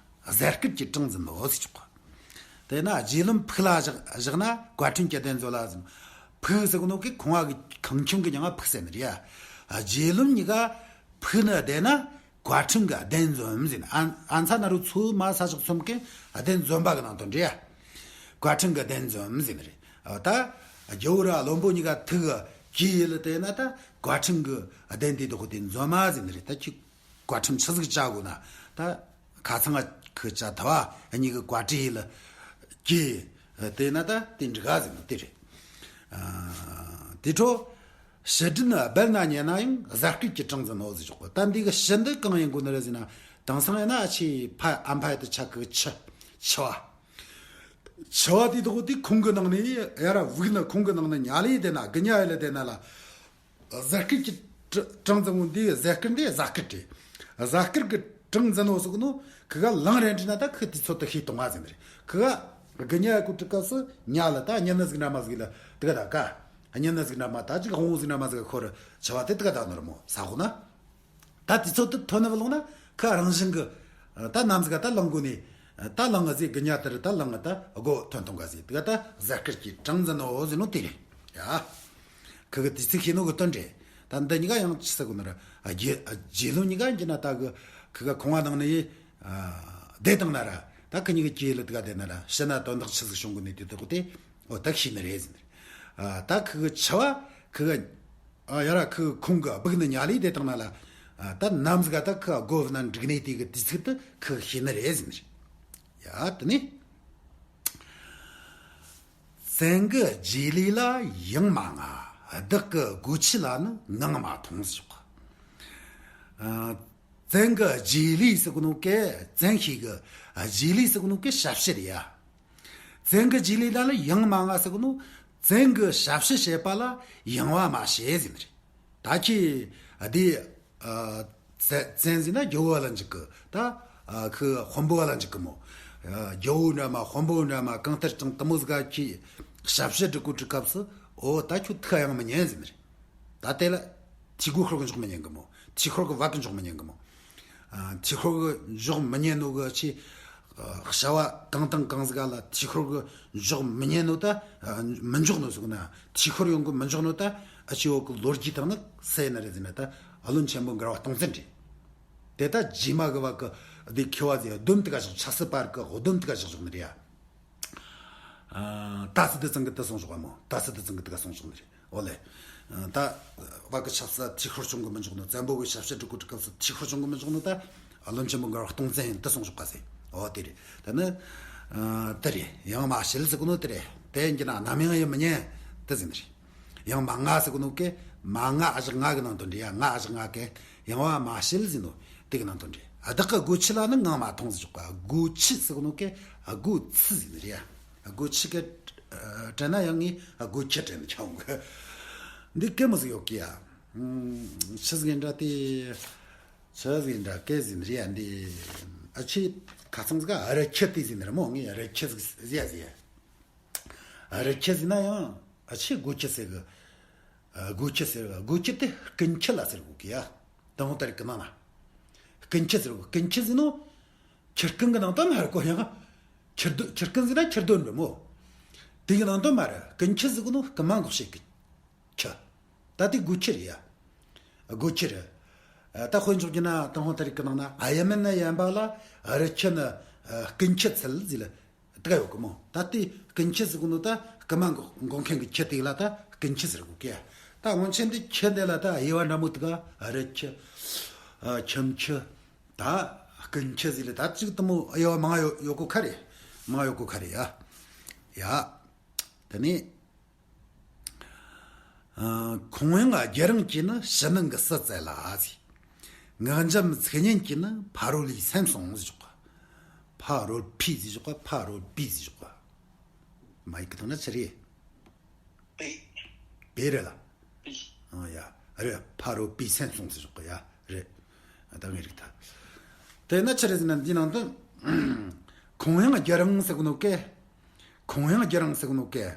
གཟའ་སྐར་གྱི་གྲངས་འཛིན་ནོ་ཟེར་ཆོག་གོ། དེ་ན་རྗེ་བློན་ཕུག་ལ་བཞག་བཞག་ན་བཀའ་དྲིན་གྱི་བདེན་མཚོན་ལ་ཟེར། ཕུག་ཟེར་གོ་ནོ་གི་ཁང་བ་གི་ཁང་ཁྱིམ་གི་མྱིང་ང་ཕུག་ཟེར་ནི་རེད་ཡ། རྗེ་བློན་གཉིས་ཀ། ཕུག་ནི་བསྡད་ན་བཀའ་ཁྲིམས་ཀྱི་གདན་འཛོམས་ཟེར་ནི། ཨ་ཨ་མཚན་ན་རུ་ཚོ་མ་ས་ཕྱོགས་གསུམ་གི་གདན་འཛོམས་པ་གི་ནང་དོན་འདྲ་ཡ། བཀའ་ཁྲིམས་ཀྱི་གདན་འཛོམས་ཟེར་ནི་རེད། ཨ་ད་རྒྱལ་བོ་ར་བློན་པོ་གཉིས་ཀ་ཐུག་གི་ཡིད་ལ་བལྟས་ན་ད་བཀའ་ཁྲིམས་ཀྱི་གདན་དེ་དག་དེ་འཛོམས་མ་ཟེར་ནི་རེད། ད་ཁྱོད་བཀའ་ཁྲིམས་ཆི་ཟིག་བཅའ་དགོས་ན་ད་ཁ་ཚང་ང་ཁི་བཅའ་ཐལ་བ་གཉིས་ཀྱི་བཀའ་དྲིན་ཡིད་ལ་གྱིས་བལྟས་ན་ད་དེ་འགྲིག་ག་ཟེར་ནི་དེ་རེད། ཨ་དེ་འཕྲོ། ཕྱི་དྲིན་སྦལ་ན་ཉལ་ན་ཡང་གཟའ་སྐར་གྱི་གྲངས་ཟིན་ནོ་ཟེར་ཆོག་གི། ད་འདི་གི་ཕྱི་འདི་གང་ཡིན་དགོས་ནི་རེད་ཟེར་ན། དེང་སང་ཡིན་ན་ཨ་ཆེ་ཕ་ཨམ་ཕ་ཡ་དུ་ཆ་གི་ཆུ་ཆུ་བ། ཆུ་བ་དེ་དག་དེ་ཁུང་གི་ནང་ནས་ཡ་ར་བུག་ན་ཁུང་གི་ནང་ནས་ཉལ་ལས་བསྡད་ན་དགུན་ཉལ་ཡ་ལ་བསྡད་ན་ལ། གཟའ་སྐར་གྱི་གྲ་གྲངས་ཟིན་ནོ་འདི་གཟའ་སྐར་འདི་གཟའ་སྐར་དེ། གཟའ་སྐར་གི་གྲངས་ཟིན་ནོ་ཟེར་གི་ནོ་ཁི་ག་ལངས་རན་དྲི་ན་ད་ཁི་དེ་ཚོ་དུ་ཤེས་གཏོང་བ་ཟེར་ནི་རེད། ཁི་ག་དགུན་ཉལ་ཡ་གི་དུས་སྐབས་སུ་ཉལ་ལ་ད་ཉལ་ན་ཟིག་ན་མ་ཟིག་ལ་དུ་ག་ད་ག་ཉལ་ན་ཟིག་ན་མ་ད་ཅིག་ཧོང་ཟིག་ན་མ་ཟིག་ཁོ་ར་ཆུ་བ་དེ་དུ་ག་ད་ནོར་མོ་ས་ཧོ་ན། ད་དེ་ཚོ་དུ་ཐོན་ནི་བ་ལོང་ན་ཁ་རང་བཞིན་གི་ད་ནམ་ཟིག་ག་ད་ལངས་དགོས་ནི། ད་ལངས་ཟིག་གི་ཉལ་དེར་ད་ལངས་ད་སྒོ་ཐོན་ཐོང་ག་ཟིག་དུ་ག་ད་གཟའ་སྐར་གྱི་གྲངས་ཟིན་ནོ་ཟེར་ནོ་དེ་རེད་ཡ། ཁི་གི་དུས་ཚིགས་ཤེས་ནོ་གི་དོན་རེད། ད་འདི་གཉིས་ཀ་ཡང་ཅི་ཟེར་དགོས་ན་ར། རྗེ་རྗེ་བློན་གཉིས་ཀ་ཡིན་གྱི་ན་ད་གི་ཁི་ག་ཁོང་བ་ནང་ནས་བསྡད་བཏང་ན་ར། ད་ཁི་གཉིས་ཀྱི་སྐྱེ་ལ་དུ་ག་བསྡད་ན་ར་ཕྱི་ན་དོན་དག་ཆི་ཟིག་བྱུང་གི་ནས་དེ་དག་དེ་འོ་ད་ཤེས་ནི་རེད་ཟེར། ད་ཁི་གི་ཆུ་བ་ཁི་ག་ཡ་ར་ཁི་གི་ཁུང་གི་སྦུག་ནས་ཉལ་ལས་བསྡད་བཏང་ན་ལ། ད་ནམ་ཟིག་ག་ད་ཁི་ག་སྒོ་བ་ན་འགྲིག་ནས་དེ་གི་དུས་ཚིགས་དུ་ཁི་གི་ཤེས་ནི་རེད་ཟེར། ཡ་དེ་ནས། བཙན་གྱི་རྗེས་ལུས་ལ་ཡང་མ་ང་། བདག་གི་སྒོ་ཁྱི་ལ་ནི་ངང་མ་མཐོང་ཟེར་ཆོག་ཨ། བཙན་གྱི་རྗེས་ལུས་ཟེར་གོ་ནོ་གེ། བཙན་ཤེད་ཀྱི་རྗེས་ལུས་ཟེར་གོ་ནོ་གེ་ཞབས་ཕྱི་རེད་ཡ། བཙན་གྱི་རྗེས་ལུས་ལ་ནི་ཡང་མ་ང་ཟེར་གོ་ནོ། བཙན་གྱི་ཞབས་ཕྱི་བྱེད་པ་ལ་ཡང་བ་མ་བྱེད་ཟེར་ནི་རེད། ད་ཁྱེད་དེ། ཨ། བཙན་བཙན་ཟེར་ན་རྒྱལ་བོ་བ་ལ་འཇིགས་གི། ད་ཨ་ཁི་དཔོན་པོ་བ་ལ་འཇིགས་གི་མོ། ཨ་རྒྱལ་བོ་འདྲ་མ་དཔོན་པོ་འདྲ་མ་གང་ལྟར་ཀྱང་དེ་མོ་ཟིག་ག་ཁྱི་ཞབས་ཕྱི་སྒྲུབ་གོ་དུས་སྐབས་སུ་འོ་ད་ཁྱོད་ཐུགས་ཡང་མི་ཉན་ཟེར་ནི་རེད། ད་དེ་ལ་ཐི་གུ་ཤོར་གི་འཇོག་མི་ཉན་གི་མོ། ཐི་ཤོར་གི་བབ་གི་འཇོག་མི་ཉན་གི་མོ། ཨ་ཐི་ཤོར་གི་འཇོག་མི་ཉན་ནོ་གི་ཆི། ཨ་བྱ་བ་གང་དང་གང་ཟིག་ལ་ཐི་ཤོར་གི་འཇོག་མི་ཉན་ནོ་ད། ཨ་མི་འཇོག་ནོ་ཟེར་གོ་ན་ཐི་ཤོར་ཡོང་གི་མི་འཇོག་ནོ་ད། ཨ་ཆི་འོ་གི་ལོ་རྒྱུས་དག་ནི་སེ་ན་རེད་ཟེར་ན་ད། ཨ་བློན་ཆེན་པོ་མགར་བ་སྟོང་བཙན་རེད། དེ་ད་རྗེས་མ་གི་བ་གི་དེ་ཁེ་བ་ཟེར་སྡོམ་དེ་ག་ཞོག་ཆབ་སྲིད་པར་གི་སྡོམ་དེ་ག་ཞོག་ཞོག་ནི་རེད་ཡ། ཨ་ད་སི་དེ་ཚང་གི་དེ་སོང་ཞོག་ག་མོ། ད་སི་དེ་ཚང་གི་དེ་ག་སོང་ཞོག་ནི་རེད། འོ་ལེ། ད་བ་གི་ཆབ་སྲིད་ཐི་ཤོར་བྱུང་གི་མི་འཇོག་ནོ། བཙན་པོ་གི་ཞབས་ཕྱི་སྒྲུབ་གོ་དུས་སྐབས་སུ་ཐི་ཤོར་བྱུང་གི་མི་འཇོག་ནོ་ད། ཨ་བློན་ཆེན་པོ་མགར་བ་སྟོང་བཙན་ཡིན་དེ་སོང་ཞོག་ག་ཟེ། འོ་དེ་རེད། ད་ནི། ཨ་དེ་རེད། ཡང་མ་བྱེད་ཟེར་གོ་ནོ་དེ་རེད། དེ་ཡིན་གྱི་ན་ནམ་ཡང་ཡིད་མི་ཉན་དེ་ཟེར་ནི་རེད། ཡང་མ་ང་ཟེར་གོ་ནོ་གེ། མ་ང་ཨ་བཞག་ང་གི་ནང་དོན་རེད་ཡ། ང་ཨ་བཞག་ང་གེ། ཡང་བ་མ་བྱེད་ཟེར་ནོ་དེ་གི་ནང་དོན་རེད། ཨ་བདག་གི་སྒོ་ཁྱི་ལ་ནི་ངང་མ་མཐོང་ཟེར་ཆོག་ག་སྒོ་ཁྱི་ཟེར་གོ་ནོ་གེ། ཨ་སྒོ་ཁྱི་ཟེར་ནི་རེད་ཡ། སྒོ་ཁྱི་གེ། དྲན་ན་ཡང་ངས་སྒོ་ཁྱི་དྲན་ནས་ཁྱོང་གི། འདི་སྐད་མོ་ཟིག་ཡོད་ཀི་ཡ། ཆི་ཟིག་ཡིན་འདྲ་དེ། ཆི་ཟིག་ཡིན་འདྲ་སྐད་ཟིག་རེད་ཡ་འདི། ཨ་ཆེ་ཁ་ཚང་ཟིག་ཨ་རི་ཁྱི་དེ་ཟིག་རེད་མོ། ངས་ཨ་རི་ཁྱི་ཟིག་ཟེར་ཡ་ཟེར་ཡ། ཨ་རི་ཁྱི་ཟེར་ན་ཡང་ཨ་ཆེ་སྒོ་ཁྱི་ཟེར་གི། སྒོ་ཁྱི་ཟེར་གི། སྒོ་ཁྱི་དེ་རྐུན་ཁྱི་ལ་ཟེར་གོ་གི་ཡ། དང་ད་རིག་གི་ནང་ན། རྐུན་ཁྱི་ཟེར་གོ། རྐུན་ཁྱི་ཟེར་ནོ། ཁྱི་རྐུན་གི་ནང་དོན་མ་རེད་གོ་ཡང་། ཁྱི་རྡུ་ཁྱི་རྐུན་ཟེར་ན་ཁྱི་རྡུན་རེད་མོ། དེ་གི་ནང་དོན་མ་རེད། རྐུན་ཁྱི་ཟེར་གོ་ནོ་རྐུན་མ་འགོག་བྱེད་གི་ཁྱི། ད་དེ་སྒོ་ཁྱི་རེད་ཡ། སྒོ་ཁྱི་རེད། ད་དཔེ་འཇོག་རྒྱུ་ན་ཏུན་ཧོང་ད་རིག་གི་ནང་ན་ཨ་ཡ་མེན་ན་ཡན་པ་ལ་རི་ཁྱི་ནི་རྐུན་ཁྱི་ཚུལ་ཟེར་ལ། དེ་ག་ཡོད་གི་མོ། ད་དེ་རྐུན་ཁྱི་ཟེར་གོ་ནོ་ད་རྐུན་མ་འགོག་མཁན་གི་ཁྱི་དེ་ལ་ད་རྐུན་ཁྱི་ཟེར་གོ་གི། ད་སྔོན་ཆད་འདི་ཁྱི་འདི་ལ་ད་དབྱེ་བ་འདྲ་མོ་དེ་ག་རི་ཁྱི། ཨ་ཁྱིམ་ཁྱི། ད་རྐུན་ཁྱི་ཟེར་ལ་ད་ཅིག་དེ་མོ་དབྱེ་བ་མང་ཡོད་ཡོད་གོ་ཁ་རེད། མང་ཡོད་གོ་ཁ་རེད་ཡ། ཡ། དེ་ནས། ཨ་ཁོང་ཡང་རྒྱུ་རང་གིས་ནི་ཕྱི་ནང་གི་སྲིད་བཙལ་ལ་ཟེར། ངག་འཇམ་ཚིག་སྙན་གྱིས་ནི་ཕ་རོལ་པོའི་སེམས་སྲུང་ཟེར་ཆོག་ག་ཕ་རོལ་པོའི་ཟེར་ཆོག་ག་ཕ་རོལ་པོའི་ཟེར་ཆོག་ག་མ་ཡིག་གི་ཐོག་ན་ཆི་རེད། པེ། པེ་རེད་ལ། པེ། ཨ་ཡ། རེད། ཕ་རོལ་པོའི་སེམས་སྲུང་ཟེར་ཆོག་ག་ཡ། རེད། ད་ངའི་རིག་ཐལ། དེ་ན་ཆི་རེད་ཟེར་ན་འདི་ནང་དུ། ཁོང་ཡང་རྒྱུ་རང་ཟེར་གོ་ནོ་གེ། ཁོང་ཡང་རྒྱུ་རང་ཟེར་གོ་ནོ་གེ།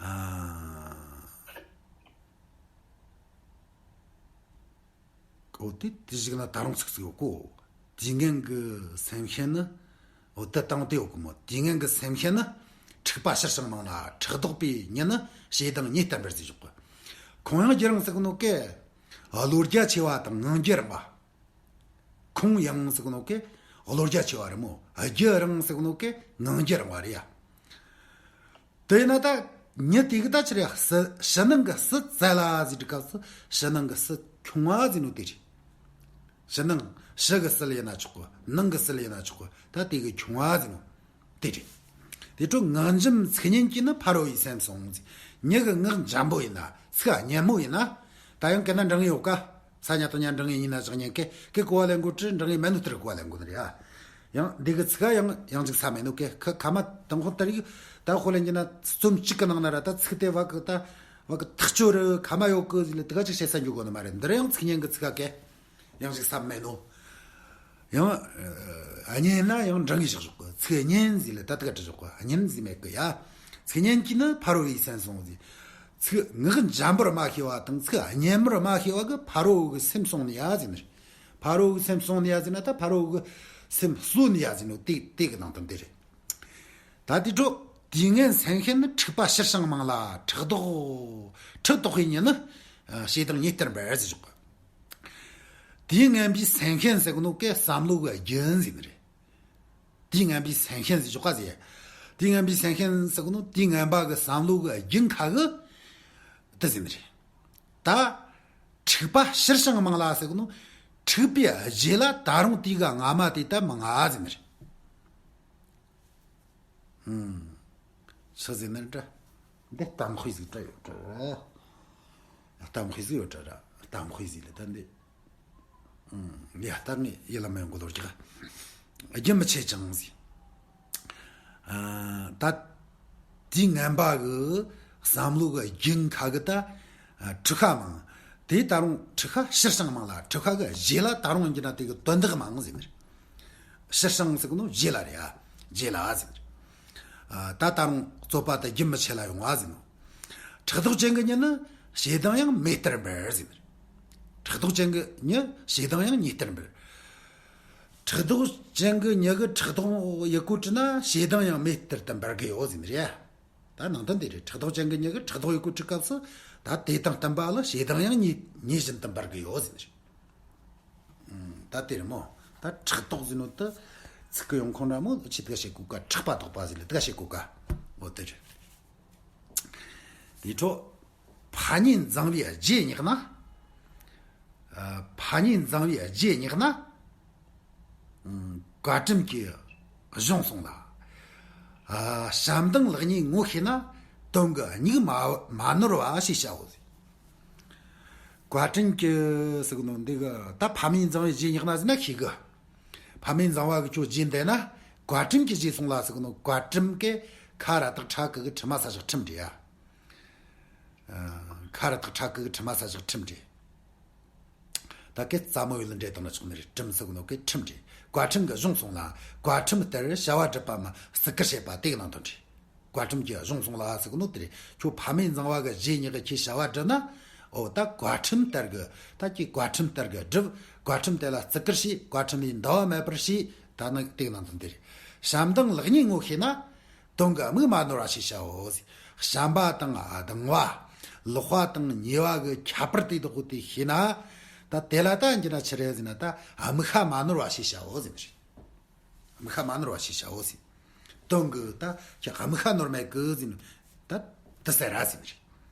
ཨ། འོ་དེ་དེ་ཞིག་ན་ད་རུང་ཚིག་ཚིག་ཡོད་གོ། དུས་ངན་གྱི་སེམས་ཤེས་ནི། འོ་དེ་དང་དེ་ཡོད་གོ་མོ། དུས་ངན་གྱི་སེམས་ཤེས་ནི། འཁྲུག་པ་ཕྱིར་བྱང་ནང་ལ་ཕྲག་དོག་པའི་ཉིད་ནི་ཞེ་སྡང་ཉིད་བསྟན་པར་ཟེར་ཆོག་གི། ཁོང་ཡང་རྒྱུ་རང་ཟེར་གོ་ནོ་གེ། བློ་རྒྱ་ཆེ་བ་དང་ངང་རྒྱུད་རིང་བ། ཁོང་ཡང་ཟེར་གོ་ནོ་གི་བློ་རྒྱ་ཆེ་བ་རེད་མོ། རྒྱུད་རིང་ཟེར་གོ་ནོ་གི་ངང་རྒྱུད་རིང་བ་རེད་ཡ། དེས་ན་ད་མྱི་དེ་གི་ད་ཆི་རེད། ཕྱི་ཕྱི་ནང་གི་སྲིད་བཙལ་ལ་ཟེར་དུས་སྐབས་སུ་ཕྱི་ནང་གི་སྲིད་ཁྱོང་བ་ཟེར་ནོ་དེ་རེད། ཕྱི་ནང་ཕྱི་གི་སྲིད་ཡིན་ན་ཆོག་གི། ནང་གི་སྲིད་ཡིན་ན་ཆོག་གི། ད་དེ་གི་ཁྱོང་བ་ཟེར་ནོ་དེ་རེད། དེ་འཕྲོ་ངག་འཇམ་ཚིག་སྙན་གྱིས་ནི། ཕ་རོལ་པོའི་སེམས་བསྲུང་ཟེར། མྱི་གི་ངག་འཇམ་པོ་ཡིན་ན། ཚིག་སྙན་མོ་ཡིན་ན། ད་ཡང་གན་ན་འགྲེང་ཡོད་ཀ། ས་ཉ་དང་ཉ་འགྲེང་ཡིན་ན་ཇག་ཉན་ཀེ་ཀེ་གོ་བ་ལེན་གོ་ཀྲི་འགྲེང་ཡིན་མེད་ནོ་ལྟར་གོ་བ་ལེན་གོ་ནི་རེད་ཨ། ཡང་འདི་གི་ཚིག་ཡང་ཡང་ཅིག་ས་མེད་ནོ་ཀེ་ཁ་ཁ་མ་དང་ཁོ་ལྟར་ཡིག་ད་ཁོ་ལེན་གྱི་ན་རྩོམ་གཅིག་གི་ནང་ན་ར་ད་ཚིག་དེ་བ་གི་ད་བ་གི་ཐག་ཆོད་རི་ཁ་མ་ཡོད་གི་ཟིག་ལ་དེ་ག་ཅིག་བཤད་ས་འཇུག་གོ་ནི་མ་རེད། འདི་ར་ཡང་ཚིག་སྙན་གི་ཚིག་ག་ཀེ་ཡང་ཅིག་ས་མེད་ནོ། ཡང་སྙན་ན་ཡང་འགྲེང་ཡིག་བཞག་ཞོག་གི། ཚིག་སྙན་ཟིག་ལ་ད་དེ་ག་ཀྲི་ཞོག་གི། སྙན་ཟིག་མེད་གི་ཡ། ཚིག་སྙན་གྱིས་ནི་ཕ་རོལ་པོའི་སེམས་བསྲུང་ཟིག། ཚིག་ངག་འཇམ་པོར་མ་ཤེས་པ་དང་ཚིག་སྙན་མོར་མ་ཤེས་པ་གི་ཕ་རོལ་པོ་གི་སེམས་བསྲུང་ནི་ཡ་ཟེར་ནི་རེད། ཕ་རོལ་པོ་གི་སེམས་བསྲུང་ནི་ཡ་ཟེར་ན་ད་ཕ་རོལ་པོ་གི་སེམས་གསོ་ནི་ཡ་ཟེར་ནོ་དེ་དེ་གི་ནང་དོན་དེ་རེད། ད་དེ་འཕྲོ་དུས་ངན་སེམས་ཤན་ནི། འཁྲུག་པ་ཕྱིར་བྱང་མང་ལ་ཁྲག་དོག། ཁྲག་དོག་པའི་མྱི་ནི་ཞེ་སྡང་ཉིས་ལྟར་འབར་ཟེར་ཞོག་གི། དུས་ངན་པའི་སེམས་ཤན་ཟེར་གོ་ནོ་ཀེ་བསམ་བློ་གི་རྒྱུན་ཟེར་ནི་རེད། དུས་ངན་པའི་སེམས་ཤན་ཟེར་ཆོག་ག་ཟེར། དུས་ངན་པའི་སེམས་ཤན་ཟེར་གོ་ནོ་དུས་ངན་པ་གི་བསམ་བློ་གི་རྒྱུན་ཁ་གི་དེ་ཟེར་ནི་རེད། ད་འཁྲུག་པ་ཕྱིར་བྱང་མང་ལ་ཟེར་གོ་ནོ་འཁྲུག་པའི་རྗེས་ལ་ད་རུང་དེ་གི་སྔ་མ་དེ་ད་མང་ང་ཟེར་ནི་རེད། ཧུམ། ཆི་ཟེར་ནི་འདྲ། འདི་གཏམ་དཔེ་ཟིག་འདྲ་ཡོད་འདྲ། གཏམ་དཔེ་ཟིག་ཡོད་འདྲ་ར། གཏམ་དཔེ་ཟིག་ལ་ད་འདི། ཨུམ། ཡ་ད་ངས་ཡིད་ལ་མི་འགོ་ལོར་ཀྱི། རྒྱུན་མི་ཆད་ཅིང་ཟིག། ཨ། ད་དུས་ངན་པ་གི་བསམ་བློ་གི་རྒྱུན་ཁ་གི་ད། ཨ། འཁྲུག་པ་མང་། དེ་ད་རུང་འཁྲུག་པ་ཕྱིར་བྱང་མང་ལ། འཁྲུག་པ་གི་རྗེས་ལ་ད་རུང་ཡིན་གྱི་ན་དེ་གི་དོན་དག་མང་ཟེར་ནི་རེད། ཕྱིར་བྱང་ཟེར་གི་ནོ་རྗེས་ལ་རེད་ཨ། རྗེས་ལ་ཟེར། ཨ། ད་ད་རུང་རྩོད་པ་དེ་རྒྱུན་མི་ཆད་ལ་ཡོང་བ་ཟེར་ནོ། ཕྲག་དོག་ཅན་གྱི་མྱི་ནི་ཞེ་སྡང་ཡང་མེ་ལྟར་འབར་ཟེར་ནི་རེད། ཕྲག་དོག་ཅན་གྱི་མྱི་ཞེ་སྡང་ཡང་མེ་ལྟར་འབར། ཕྲག་དོག་ཅན་གྱི་མྱི་གི་ཕྲག་དོག་ཡི་གོ་བྲིས་ན་ཞེ་སྡང་ཡང་མེ་ལྟར་དུ་འབར་གི་ཡོད་ཟེར་ནི་རེད་ཨ། ད་ནང་དོན་དེ་རེད། ཕྲག་དོག་ཅན་གྱི་མྱི་གི་ཕྲག་དོག་ཡི་གོ་བྲིས་སྐབས་སུ་ད་དེ་དང་བསྟུན་པ་ལ་ཞེ་སྡང་ཡང་མེ་མེ་བཞིན་དུ་འབར་གི་ཡོད་ཟེར་ནི་རེད། ད་དེ་རེད་མོ། ད་ཕྲག་དོག་ཟེར་ནོ་ད་ཚིག་གི་ཡོང་ཁུངས་འདྲ་མོ་ཆི་དེ་ག་བཤད་གོ་ཀ། ཕྲག་པ་དོག་པ་ཟེར་ལ་དེ་ག་བཤད་གོ་ཀ། འོ་དེ་རེད། དེ་འཕྲོ་ཕ་ཉིད་མཛངས་པའི་རྗེས་བསྙེགས་ན། ཨ། ཕ་ཉིད་མཛངས་པའི་རྗེས་བསྙེགས་ན། ཨ། བཀའ་དྲིན་གྱི་གཞུང་གསུངས་ལ། ཨ། བྱམས་དང་ལེགས་ཉེས་ངོ་ཤེས་ན། དོན་གྱི་མྱིག་མ་མ་ནོར་བ་ཞེས་བྱའོ་ཟེར། བཀའ་དྲིན་གྱི་ཟེར་གི་ནོ་འདི་གི་ད་ཕ་མེས་མཛངས་པའི་རྗེས་བསྙེགས་ན་ཟེར་ན་ཤེས་གི། ཕ་མེས་མཛངས་པ་གི་ཁྱོད་རྗེས་འདེད་ན། བཀའ་དྲིན་གྱི་རྗེས་སོང་ལ་ཟེར་གི་ནོ། བཀའ་དྲིན་གི་ཁ་ར་བཏགས་ཁྲ་གི་གི་ཁྲི་མ་ས་བཞག་ཁྲིམས་འདྲེ་ཡ། ཨ། ཁ་ར་བཏགས་ཁྲ་གི་གི་ཁྲི་མ་ས་བཞག་ཁྲིམས་འདྲེ། ད་གི་རྩ་མོ་ཡོད་ལ་འདྲེ་དང་ན་ཆོག་ནི་རེད། ཁྲིམས་ཟེར་གི་ནོ་གི་ཁྲིམས་འདྲེ། བཀའ་དྲིན་གྱི་གཞུང་སོང་ལ། བཀའ་ཁྲིམས་ལྟར་བྱ་བ་སྒྲུབ་པ་མ་བརྩི་བཀུར་བྱེད་པ་དེ་གི་ནང་དོན་འདྲེ། བཀའ་ཁྲིམས་ཀྱི་གཞུང་སོང་ལ་ཟེར་གི་ནོ་དེ་རེད། ཁྱོད་ཕ་མེས་མཛངས་པ་གི་རྗེས་བསྙེགས་གི་ཁྱེད་བྱ་བ་སྒྲུབ་ན། འོ་ད་བཀའ་ཁྲིམས་ལྟར་གི་ད་ཁྱེད་བཀའ་ཁྲིམས་ལྟར་གི་སྒྲུབ། བཀའ་ཁྲིམས་དེ་ལ་བརྩི་བཀུར་བྱེད། བཀའ་ཁྲིམས་ལས་འདའ་བ་མེད་པར་བྱེད། ད་ནི་དེ་གི་ནང་དོན་དེ་རེད། བྱམས་དང་ལེགས་ཉེས་ངོ་ཤེས་ན། དོན་གྱི་མིག་མ་ནོར་བ་ཞེས་བྱའོ། བྱམས་པ་དང་སྡང་བ། ལེགས་པ་དང་ཉེས་པ་གི་ཁྱད་པར་དེ་དག་དེ་ཤེས་ན། ད་དེ་ལ་ད་འགྱུར་ན་ཆི་རེད་ཟེར་ན། ད་མིག་ཤ་མ་ནོར་བ་ཞེས་བྱའོ་ཟེར་ནི་རེད། མིག་ཤ་མ་ནོར་བ་ཞེས་བྱའོ་ཟེར། དོན་གྱི་ད་ཁྱེད་མིག་ཤ་ནོར་མེད་གི་ཟེར་ནི། ད་དེ་ཟེར་ར་ཟེར་ནི་རེད།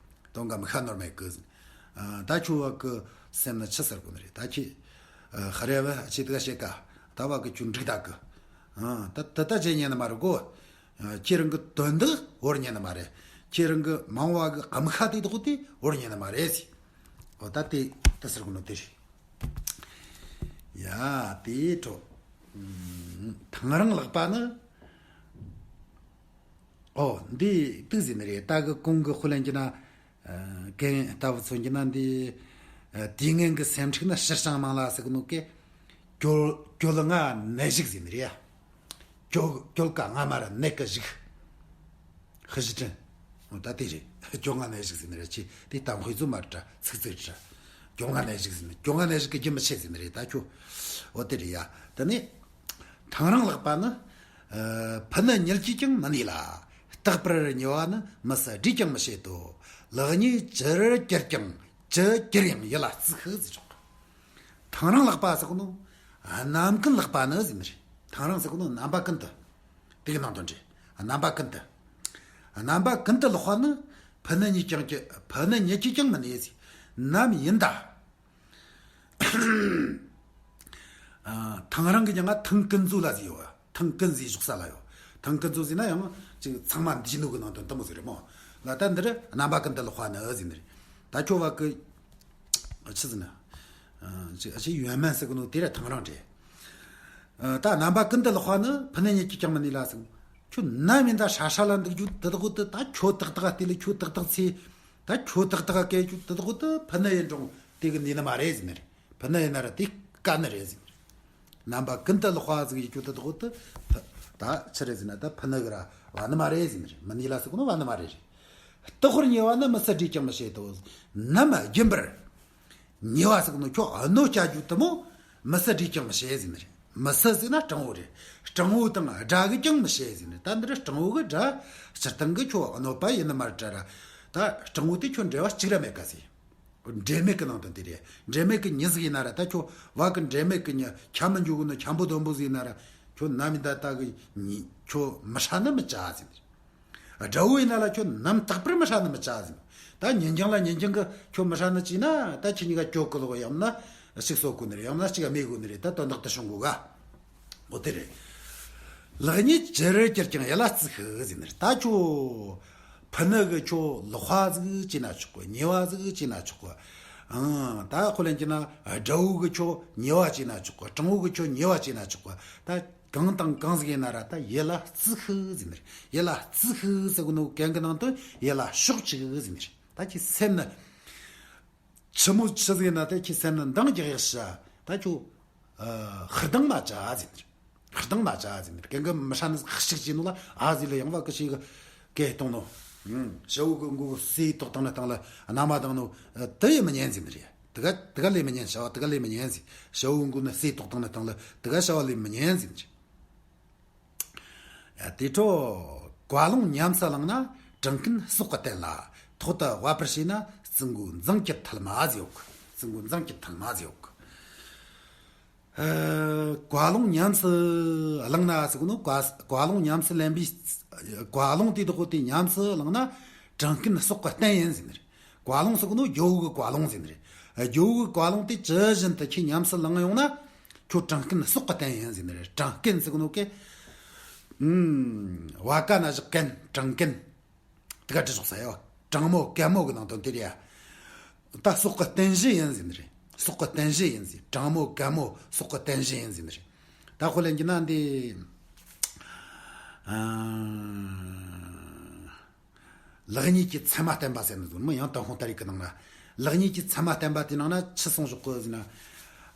དོན་གྱི་མིག་ཤ་ནོར་མེད་གི་ཟེར་ནི། ཨ། ད་ཁྱོད་བ་གི་སེམས་ན་ཆི་ཟེར་གོ་ནི་རེད། ད་ཁྱེད། ཨ། ཧ་རེ་བ་ཁྱེད་དེ་ག་བཤད་ཀ། ད་བ་གི་ཁྱོད་འགྲིག་ད་གི། ཨ། ད་དེ་ད་བྱེད་ཉན་ནི་མ་རེད་གོ། ཁྱེད་རང་གི་དོན་དག་བོར་ཉན་ནི་མ་རེད། ཁྱེད་རང་གི་མང་བ་གི་མིག་ཤ་དེ་དག་དེ་བོར་ཉན་ནི་མ་རེད་ཟེར། འོ་ད་དེ་དེ་ཟེར་གོ་ནོ་དེ་རེད། ཡ། དེ་འཕྲོ། ཐང་རིང་ལག་པ་ནི། ཨོ། འདི་དུག་ཟེར་ནི་རེད། ད་གི་གོང་གི་དཔེ་ལེན་གྱི་ན། ཨ། གན་ལྟ་བུ་མཚོན་གྱི་ན་འདི། ཨ། དུས་ངན་གྱི་སེམས་འཁྲུག་ན་ཕྱིར་བྱང་མང་ལ་ཟེར་གི་ནོ་གི། གྱོད་གྱོད་ལྔ་ནད་ཞིག་ཟེར་ནི་རེད་ཡ། གྱོད་གྱོད་ཀ་སྔ་མ་ར་ནད་ཀི་ཞིག། ཧི་ཞི་ཀྲིན། འོ་ད་དེ་རེད། གྱོད་ལྔ་ནད་ཞིག་ཟེར་ནི་རེད། ཁྱེད་དེ་གཏམ་དཔེ་ཚོ་མ་རེད་དྲ། ཚིག་ཚིག་རེད་དྲ། གྱོད་ལྔ་ནད་ཞིག་ཟེར་ནི། གྱོད་ལྔ་ནད་ཞིག་གི་རྒྱུན་མི་ཆད་ཟེར་ནི་རེད། ད་ཁྱོད། འོ་དེ་རེད་ཡ། དེ་ནས། ཐང་རིང་ལག་པ་ནི། ཨ། ཕུ་ནུ་ཉིད་ཀྱིས་ཀྱང་མི་ནུས་ལ། རྟག་པར་ཉེས་པ་ནི་མི་སྲིད་བགྲེས་ཀྱང་མི་བྱེད་དོ། ལེགས་ཉེས་ཅི་རིགས་གྱུར་ཀྱང་ ཅི་གྱུར་ཡང་ཡིད་ལ་བརྩི་ཤིག་ཟེར་ཆོག་ཐང་རིང་ལག་པ་ཟེར་གོ་ནོ། རྣམ་ཀུན་ལག་པ་ནི་ཟེར་ནི་རེད། ཐང་རིང་ཟེར་གོ་ནོ་རྣམ་པ་ཀུན་ཏུ། དེ་གི་ནང་དོན་རེད། རྣམ་པ་ཀུན་ཏུ། རྣམ་པ་ཀུན་ཏུ་ལག་པ་ནི། ཕུ་ནུ་ཉིད་ཀྱང་ཀྱི་ཕུ་ནུ་ཉིད་ཀྱིས་ཀྱང་མི་ནུས་ཟེར། ནམ་ཡིན་ད། ཐང་རིང་གི་མྱིང་ང་ཐང་ཀུན་རྫོབ་ལ་ཟེར་ཡོད། ཐང་ཀུན་ཟེར་བཞུགས་ས་ལ་ཡོད། ཐང་ཀུན་རྫོབ་ཟེར་ན་ཡང་ཅིག་ཚང་མ་འདུས་ནོ་གི་ནང་དོན་དེ་མོ་ཟིག་རེད་མོ། ལ་ད་འདིར་རྣམ་པ་ཀུན་ཏུ་ལག་པ་ནི་ཟེར་ནི་རེད། ད་ཁྱོད་བ་གི་ཆི་ཟེར་ན། ཅིག་ཨ་ཅིག་ཡོན་མན་ཟེར་གི་ནོ་དེ་ར་ཐང་རིང་རེད། ད་རྣམ་པ་ཀུན་ཏུ་ལག་པ་ནི། ཕུ་ནུ་ཉིད་ཀྱིས་ཀྱང་མི་ནུས་ལ་ཟེར། ཁྱོད་ནམ་ཡིན་ད་ཧྲ་ཧྲ་ལ་འདུག་རྒྱུ་དེ་དག་དེ་ད་ཁྱོད་ཏག་ཏག་དེ་ལ་ཁྱོད་ཏག་ཏག་ཚེ། ད་ཁྱོད་ཏག་ཏག་ག་སྐད་ཆ་དེ་དག་དེ་ཕུ་ནུ་ཡིན་རུང་དེ་གི་ནུས་ནི་མ་རེད་ཟེར་ནི་རེད། ཕུ་ནུ་ཡིན་ན་ར་དེ་དཀའ་ནི་རེད་ཟེར་ནི་རེད། རྣམ་པ་ཀུན་ཏུ་ལག་པ་ཟིག་ཡེ་རྒྱུ་དེ་དག་དེ་ཕུ། ད་ཆི་རེད་ཟེར་ན་ད་ཕུ་ནུ་གི་ར་བ་ནི་མ་རེད་ཟེར་ནི་རེད། མི་ནུས་ལ་ཟེར་གོ་ནོ་བ་ནི་མ་རེད་རེད། ལྟག་པར་ཉེ་བ་ནི་མི་སྲིད་འདྲིས་ཀྱང་མི་ཤེས་དོ། ནམ་རྒྱུན་པར། ཉེ་བ་ཟེར་གོ་ནོ་ཁྱོད་གནོད་བྱ་རྒྱུ་དེ་མོ་མི་སྲིད་འདྲིས་ཀྱང་མི་ཤེས་ཟེར་ནི་རེད། མི་སྲིད་ཟེར་ན་སྤྲང་བོ་རེད། སྤྲང་བོ་དང་དགྲ་གིས་ཀྱང་མི་ཤེས་ཟེར་ནི་རེད། ད་འདིར་སྤྲང་བོ་གི་དགྲ་སྤྱིར་བཏང་གི་ཁྱོད་གནོད་པ་ཡིན་ནི་མ་རེད་དྲ་ར། ད་སྤྲང་བོ་དེ་ཁྱོད་འབྲེལ་བ་གཅིག་ར་མེད་ཀ་ཟེར། འབྲེལ་མེད་ཀྱི་ནང་དོན་དེ་རེད། འབྲེལ་མེད་ཀྱི་མྱི་ཟིག་ཡིན་ན་ར་ད་ཁྱོད་བ་གི་འབྲེལ་མེད་ཀྱི་མྱི་ཁྱམས་མི་འཇུག་གི་ནོ་འཁྱམ་པོ་སྡོམ་པོ་ཟིག་ཡིན་ན་ར། ཁྱོད་ནམ་ཡིན་ད་ད་གི་ཉི་ཁྱོད་མི་ཧྲ་ནི་མི་བྱ་ཟེར་ནི་རེད། དགྲ་བོ་ཡིན་ན་ལ་ཁྱོད་ནམ་རྟག་པར་མི་ཧྲ་ནི་མི་བྱ་ཟེར། ད་ཉིན་རྐྱང་ལ་ཉིན་རྐྱང་གི་ཁྱོད་མི་ཧྲ་ནི་བྱས་ན་ད་ཁྱེད་གཉིས་ཀ་གྱོད་གི་ལོག་ཡང་ན་ཞིག་གསོད་དགོས་ནི་རེད། ཡང་ན་ཞིག་རྨས་དགོས་ནི་རེད། ད་དོན་དག་དེ་བྱུང་དགོས་ག་འོ་དེ་རེད། ལེགས་ཉེས་ཅི་རིགས་གྱུར་ཀྱང་ཡིད་ལ་བརྩི་ཤིག་ཟེར་ནི་རེད། ད་ཁྱོད་ཕུ་ནུ་གི་ཁྱོད་ལག་པ་ཟིག་བྱས་ན་ཆོག་གི། ཉེ་བ་ཟིག་བྱས་ན་ཆོག་གི། ཨང་། ད་ཁོ་ལན་གྱི་ན་དགྲ་བོ་གི་ཁྱོད་ཉེ་བ་བྱས་ན་ཆོག་གི། སྤྲང་བོ་གི་ཁྱོད་ཉེ་བ་བྱས་ན་ཆོག་གི། ད་གང་དང་གང་ཟིག་ཡིན་ན་ར་ད་ཡིད་ལ་བརྩི་ཤིག་ཟེར་ནི་རེད། ཡིད་ལ་བརྩི་ཤིག་ཟེར་གོ་ནོ་གན་གི་ནང་དུ་ཡིད་ལ་ཕྱོགས་ཅིག་ཟེར་ནི་རེད། ད་ཁྱེད་སེམས་ནི་ཆི་མོ་ཆི་ཟིག་ཡིན་ན་ད་ཁྱེད་སེམས་ནི་འདང་རྒྱག་ཡག་ཤ། ད་ཁྱོད་ཨ་ཧར་འདང་མ་བྱ་ཟེར་ནི་རེད། ཧར་འདང་མ་བྱ་ཟེར་ནི་རེད། གན་གི་མི་ཧྲ་ནི་ཞིག་བྱས་ནོ་ལ་ཨ་ཟིག་ལ་ཡང་བ་གི་ཞིག་གི་གས་གཏོང་ནོ། ཞ་བོ་གི་མགོ་གི་སེ་ཏོག་བཏང་ནི་བཏང་ལ་རྣ་མ་བཏང་ནོ། དེ་ཡེ་མི་ཉན་ཟེར་ནི་རེད། དེ་ག་དེ་ག་ལས་མི་ཉན། བྱ་བ་དེ་ག་ལས་མི་ཉན་ཟེར། བྱ་བོ་མགོ་ནི་སེ་ཏོག་བཏང་ནི་བཏང་ལ་དེ་ག་བྱ་བ་ལས་མི་ཉན་ཟེར། ཡ་དེ་འཕྲོ། བཀའ་ལུང་ཉམས་སུ་བླངས་ན་གྲངས་ཀུན་སྲོག་གི་རྟེན་ལ། ཐོག་ཏུ་བབ་པར་བྱས་ན་རྩི་མགོའི་མཛངས་ཀྱི་ཐལ་མ་ཟེར་ཡོད་གི། རྩི་མགོའི་མཛངས་ཀྱི་ཐལ་མ་ཟེར་ཡོད་གི། ཨ། བཀའ་ལུང་ཉམས་སུ་བླངས་ན་ཟེར་གོ་ནོ། བཀའ་བཀའ་ལུང་ཉམས་སུ་ལེན་པའི་བཀའ་ལུང་དེ་དག་དེ་ཉམས་སུ་བླངས་ན་གྲངས་ཀུན་སྲོག་གི་རྟེན་ཡིན་ཟེར་ནི་རེད། བཀའ་ལུང་ཟེར་གོ་ནོ་རྒྱལ་བོ་གི་བཀའ་ལུང་ཟེར་ནི་རེད། རྒྱལ་བོ་གི་བཀའ་ལུང་དེ་ཇི་བཞིན་དུ་ཁྱེད་ཉམས་སུ་བླངས་ཡོང་ན་ཁྱོད་གྲངས་ཀུན་སྲོག་གི་རྟེན་ཡིན་ཟེར་ནི་རེད། གྲངས་ཀུན་ཟེར་གོ་ནོ་གན། ཨུམ། བ་ཀ་ན་བཞག་ཀན། གྲངས་ཀུན། དེ་ག་འབྲི་ཆོག་ས་ཡོད། དྲང་མོ་གན་མོ་གི་ནང་དོན་དེ་རེད་ཡ། ད་སྲོག་གི་རྟེན་གཞི་ཡིན་ཟེར་ནི་རེད། སྲོག་གི་རྟེན་གཞི་ཡིན་ཟེར། དྲང་མོ་གན་མོ་སྲོག་གི་རྟེན་གཞི་ཡིན་ཟེར་ནི་རེད། ད་ཁོ་ལན་གྱི་ན་འདི། ཨ། ལེགས་ཉེས་ཀྱི་ཚད་མ་བསྟན་པ་ཟེར་ནི་ཟེར་མོ། ཡང་ཏུན་ཧོང་ཏ་རིག་གི་ནང་ན། ལེགས་ཉེས་ཀྱི་ཚད་མ་བསྟན་པ་དེ་ནང་ན་ཆི་གསུངས་བཞག་གི་ཟེར་ན།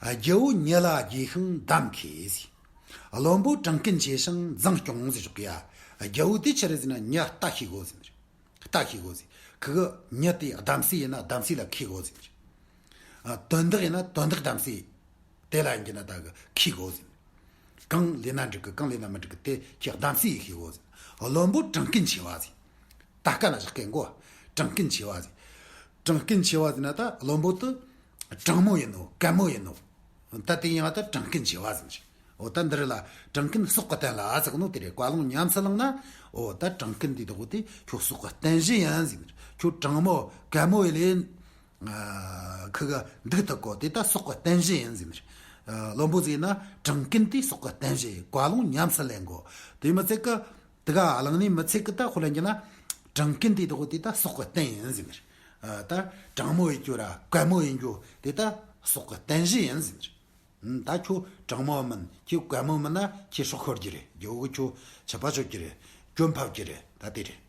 རྒྱལ་བོ་ཉིད་ལ་དགྱེས་ཤིང་གདམས་མཁས་ཟེར། བློན་པོ་གྲངས་ཀུན་ཆེ་ཞིང་མཛངས་སྐྱོང་ཟེར་བཞག་གི་ཡ། རྒྱལ་བོ་དེ་ཆི་རེད་ཟེར་ན་མྱི་ལྟ་ཤེས་དགོས་ཟེར་ནི་རེད། ལྟ་ཤེས་དགོས་ཟེར། ཁི་གི་མྱི་དེ་གདམས་སྲས་ཡིན་ན་གདམས་སྲས་ལ་མཁས་དགོས་ཟེར་ནི་རེད། ཨ། དོན་དག་ཡིན་ན་དོན་དག་གདམས་སྲས་དེ་ལ་ཡིན་གྱི་ན་ད་གི་མཁས་དགོས་ཟེར་ནི་རེད། གང་ལས་ན་འགྲིག་གི། གང་ལས་ན་མི་འགྲིག་གི། དེ་ཁྱེད་གདམས་སྲས་ཡིན་ཤེས་དགོས་ཟེར་ནི། བློན་པོ་གྲངས་ཀུན་ཆེ་བ་ཟེར། ད་ཀ་ན་བཞག་གན་གོ། གྲངས་ཀུན་ཆེ་བ་ཟེར། གྲངས་ཀུན་ཆེ་བ་ཟེར་ན་ད་བློན་པོ་དེ་དྲང་མོ་ཡིན་ནོ་གན་མོ་ཡིན་ནོ། ད་དེ་ཡང་ད་གྲངས་ཀུན་ཆེ་བ་ཟེར་ནི་རེད། འོ་ད་འདི་རེད་ལ། གྲངས་ཀུན་སྲོག་གི་རྟེན་ལ་ཟེར་གོ་ནོ་དེ་རེད། བཀའ་ལུང་ཉམས་སུ་བླངས་ན། འོ་ད་གྲངས་ཀུན་དེ་དག་དེ་ཁྱོད་སྲོག་གི་རྟེན་གཞི་ཡིན་ཟེར་ནི་རེད། ཁྱོད་དྲང་མོ་གན་མོ་ཡི་ལས། ཨ། ཁི་གི་འདུག་ཐུབ་གོ། དེ་ད་སྲོག་གི་རྟེན་གཞི་ཡིན་ཟེར་ནི་རེད། ཨ། བློན་པོ་ཟེར་ན་གྲངས་ཀུན་དེ་སྲོག་གི་རྟེན་གཞི་ཡིན། བཀའ་ལུང་ཉམས་སུ་ལེན་དགོ། དེ་མི་ཚད་གི། དེ་ག་བླངས་ནས་མི་ཚད་གི། ད་ཁོ་ལན་གྱི་ན་གྲངས་ཀུན་དེ་དག་དེ་ད་སྲོག་གི་རྟེན་ཡིན་ཟེར་ནི་རེད། ཨ། ད་དྲང་མོ་ཡིན་རྒྱུ་ར་གན་མོ་ཡིན་རྒྱུ་དེ་ད་སྲོག་གི་རྟེན་གཞི་ཡིན་ཟེར་ནི་རེད། ཨ། ད་ཁྱོད་དྲང་མོ་མིན། ཁྱོད་གན་མོ་མིན་ན་ཁྱོད་སྲོག་ཤོར་རྒྱུ་རེད། རྒྱལ་བོ་གིས་ཁྱོད་ཆད་པ་གཅོད་རྒྱུ་རེད། གྱོད་ཕབ་རྒྱུ་རེད། ད་དེ་རེད།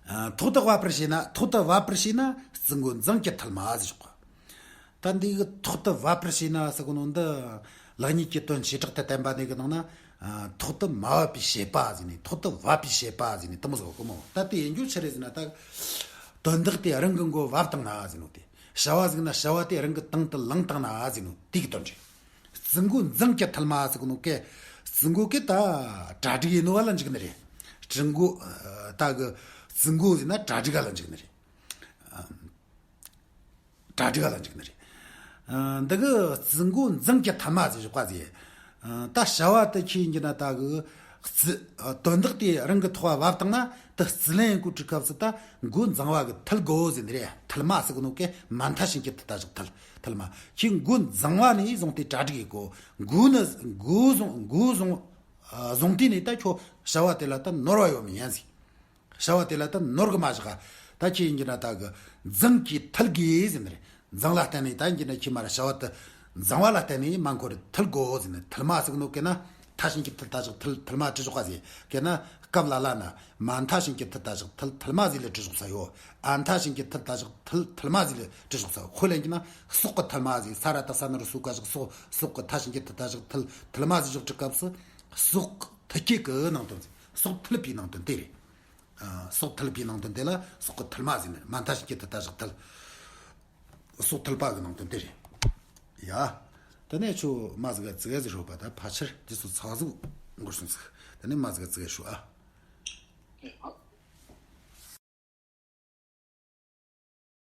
ཨ། ཐོག་ཏུ་བབ་པར་བྱས་ན། ཐོག་ཏུ་བབ་པར་བྱས་ན་རྩི་མགོའི་མཛངས་ཀྱི་ཐལ་མ་ཟེར་གོ། ད་འདི་གི་ཐོག་ཏུ་བབ་པར་བྱས་ན་ཟེར་གོ་ནོ་འདི། ལེགས་ཉེས་ཀྱི་དོན་བྱེ་བྲག་ཏུ་བསྟན་པ་འདི་གི་ནང་ན། ཨ། ཐོག་ཏུ་མ་བབ་པའི་བྱེད་པ་ཟེར་ནས། ཐོག་ཏུ་བབ་པའི་བྱེད་པ་ཟེར་ནས་དེ་མོ་ཟེར་གོ་མོ། ད་དེ་ཡིན་རྒྱུ་ཆི་རེད་ཟེར་ན། ད་དོན་དག་དེ་རང་གི་མགོ་བབས་བཏང་ན་ཟེར་ནོ་དེ། བྱ་བ་ཟིག་ན་བྱ་བ་དེ་རང་གི་དང་དུ་བླངས་བཏང་ན་ཟེར་ནོ་དེ་གི་དོན་རེད། རྩི་མགོའི་མཛངས་ཀྱི་ཐལ་མ་ཟེར་གོ་ནོ་གན། རྩི་མགོ་གན་ད་གྲ་སྒྲིག་ཡིན་ནོ་བ་ལ་འཇུག་ནི་རེད། རྩི་མགོ། ད་གི་རྩི་མགོ་ཟེར་ན་གྲ་སྒྲིག་ག་ལ་འཇུག་ནི་རེད། གྲ་སྒྲིག་ལ་འཇུག་ནི་རེད། ཨ། འདི་གི་རྩི་མགོ་འཛིང་གི་ཐལ་མ་ཟེར་བཞག་པ་ཟེར། ཨ། ད་བྱ་བ་དེ་ཁྱེད་ཡིན་གྱི་ན་ད་གི་རྩི་དོན་དག་དེ་རང་གི་ཐོག་བབ་བཏང་ན་དེ་རྩི་ལེན་གོ་དྲི་སྐབས་སུ་ད་མགོ་འཛིང་བ་གི་ཐལ་དགོས་ཟེར་ནི་རེད། ཐལ་མ་ཟེར་གི་ནོ་གི་མ་མཐའ་ཞིང་གི་ཐལ་ད་བཞག་ཐལ་ཐལ་མ། ཁྱེད་མགོ་འཛིང་བ་ནས་བཟུང་སྟེ་གྲ་སྒྲིག་ཡེ་གོ། མགོ་ནི་མགོ་བཟུང་མགོ་བཟུང་ཨ། བཟུང་དུས་ནས་ད་ཁྱོད་བྱ་བ་དེ་ལ་ད་ནོར་བ་ཡོད་མི་ཡིན་ཟེར། བྱ་བ་དེ་ལ་ད་ནོར་གི་མ་བཞག་ད་ཁྱེད་ཡིན་གྱི་ན་ད་གི་འཛིང་གི་ཐལ་དགོས་ཟེར་ནི་རེད། འཛིང་ལ་བརྟེན་ནས་ད་ཡིན་གྱི་ན་ཁྱེད་མ་ར་བྱ་བ་དེ་འཛིང་བ་ལ་བརྟེན་ནས་མ་འཁོར་ཐལ་དགོས་ཟེར་ནི། ཐལ་མ་ཟེར་གི་ནོ་གི་ན་མཐའ་ཞིང་གི་ཐལ་ད་བཞག་ཐལ་ཐལ་མ་བྲི་བཞག་པ་ཟེར་གི་ན། སྐབས་ལ་ལ་ན་མ་མཐའ་ཞིང་གི་ཐལ་ད་བཞག་ཐལ་ཐལ་མ་ཟེར་ལ་བྲི་བཞག་ས་ཡོད། ཨ་མཐའ་ཞིང་གི་ཐལ་ད་བཞག་ཐལ་ཐལ་མ་ཟེར་ལ་བྲི་བཞག་ས་ཡོད། ཁོ་ལ་ཡིན་གྱི་ན་སྲོག་གི་ཐལ་མ་ཟེར། ས་ར་ད་ས་ན་རུ་སུ་ག་བཞག་སྲོག་སྲོག་གི་མཐའ་ཞིང་གི་ཐལ་ད་བཞག་ཐལ་ཐལ་མ་ཟེར་བཞག་དྲི་སྐབས་སུ་སྲོག་ཐལ་སྐྱེད་གི་ནང་དོན་ཟེར། སྲོག་ཐལ་པའི་ནང་དོན་དེ་རེད། ཨ། སྲོག་ཐལ་པའི་ནང་དོན་དེ་ལ་སྲོག་གི་ཐལ་མ་ཟེར་ནི། མ་མཐའ་ཞིང་གི་ཐལ་ད་བཞག་ཐལ། སྲོག་ཐལ་པ་གི་ནང་དོན་དེ་རེད། ཡ། དེ་ནས་ཁྱོད་མ་ཟིག་ག་ཙི་ག་ཟིག་ཧྲོ་པ་ད་ཕ་ཆེར་དེ་ཚོ་ཚག་ཟུག་འགོར་སོང་ཟིག་དེ་ནས་མ་ཟིག་ག་ཙི་ག་ཧྲོ་ཨ།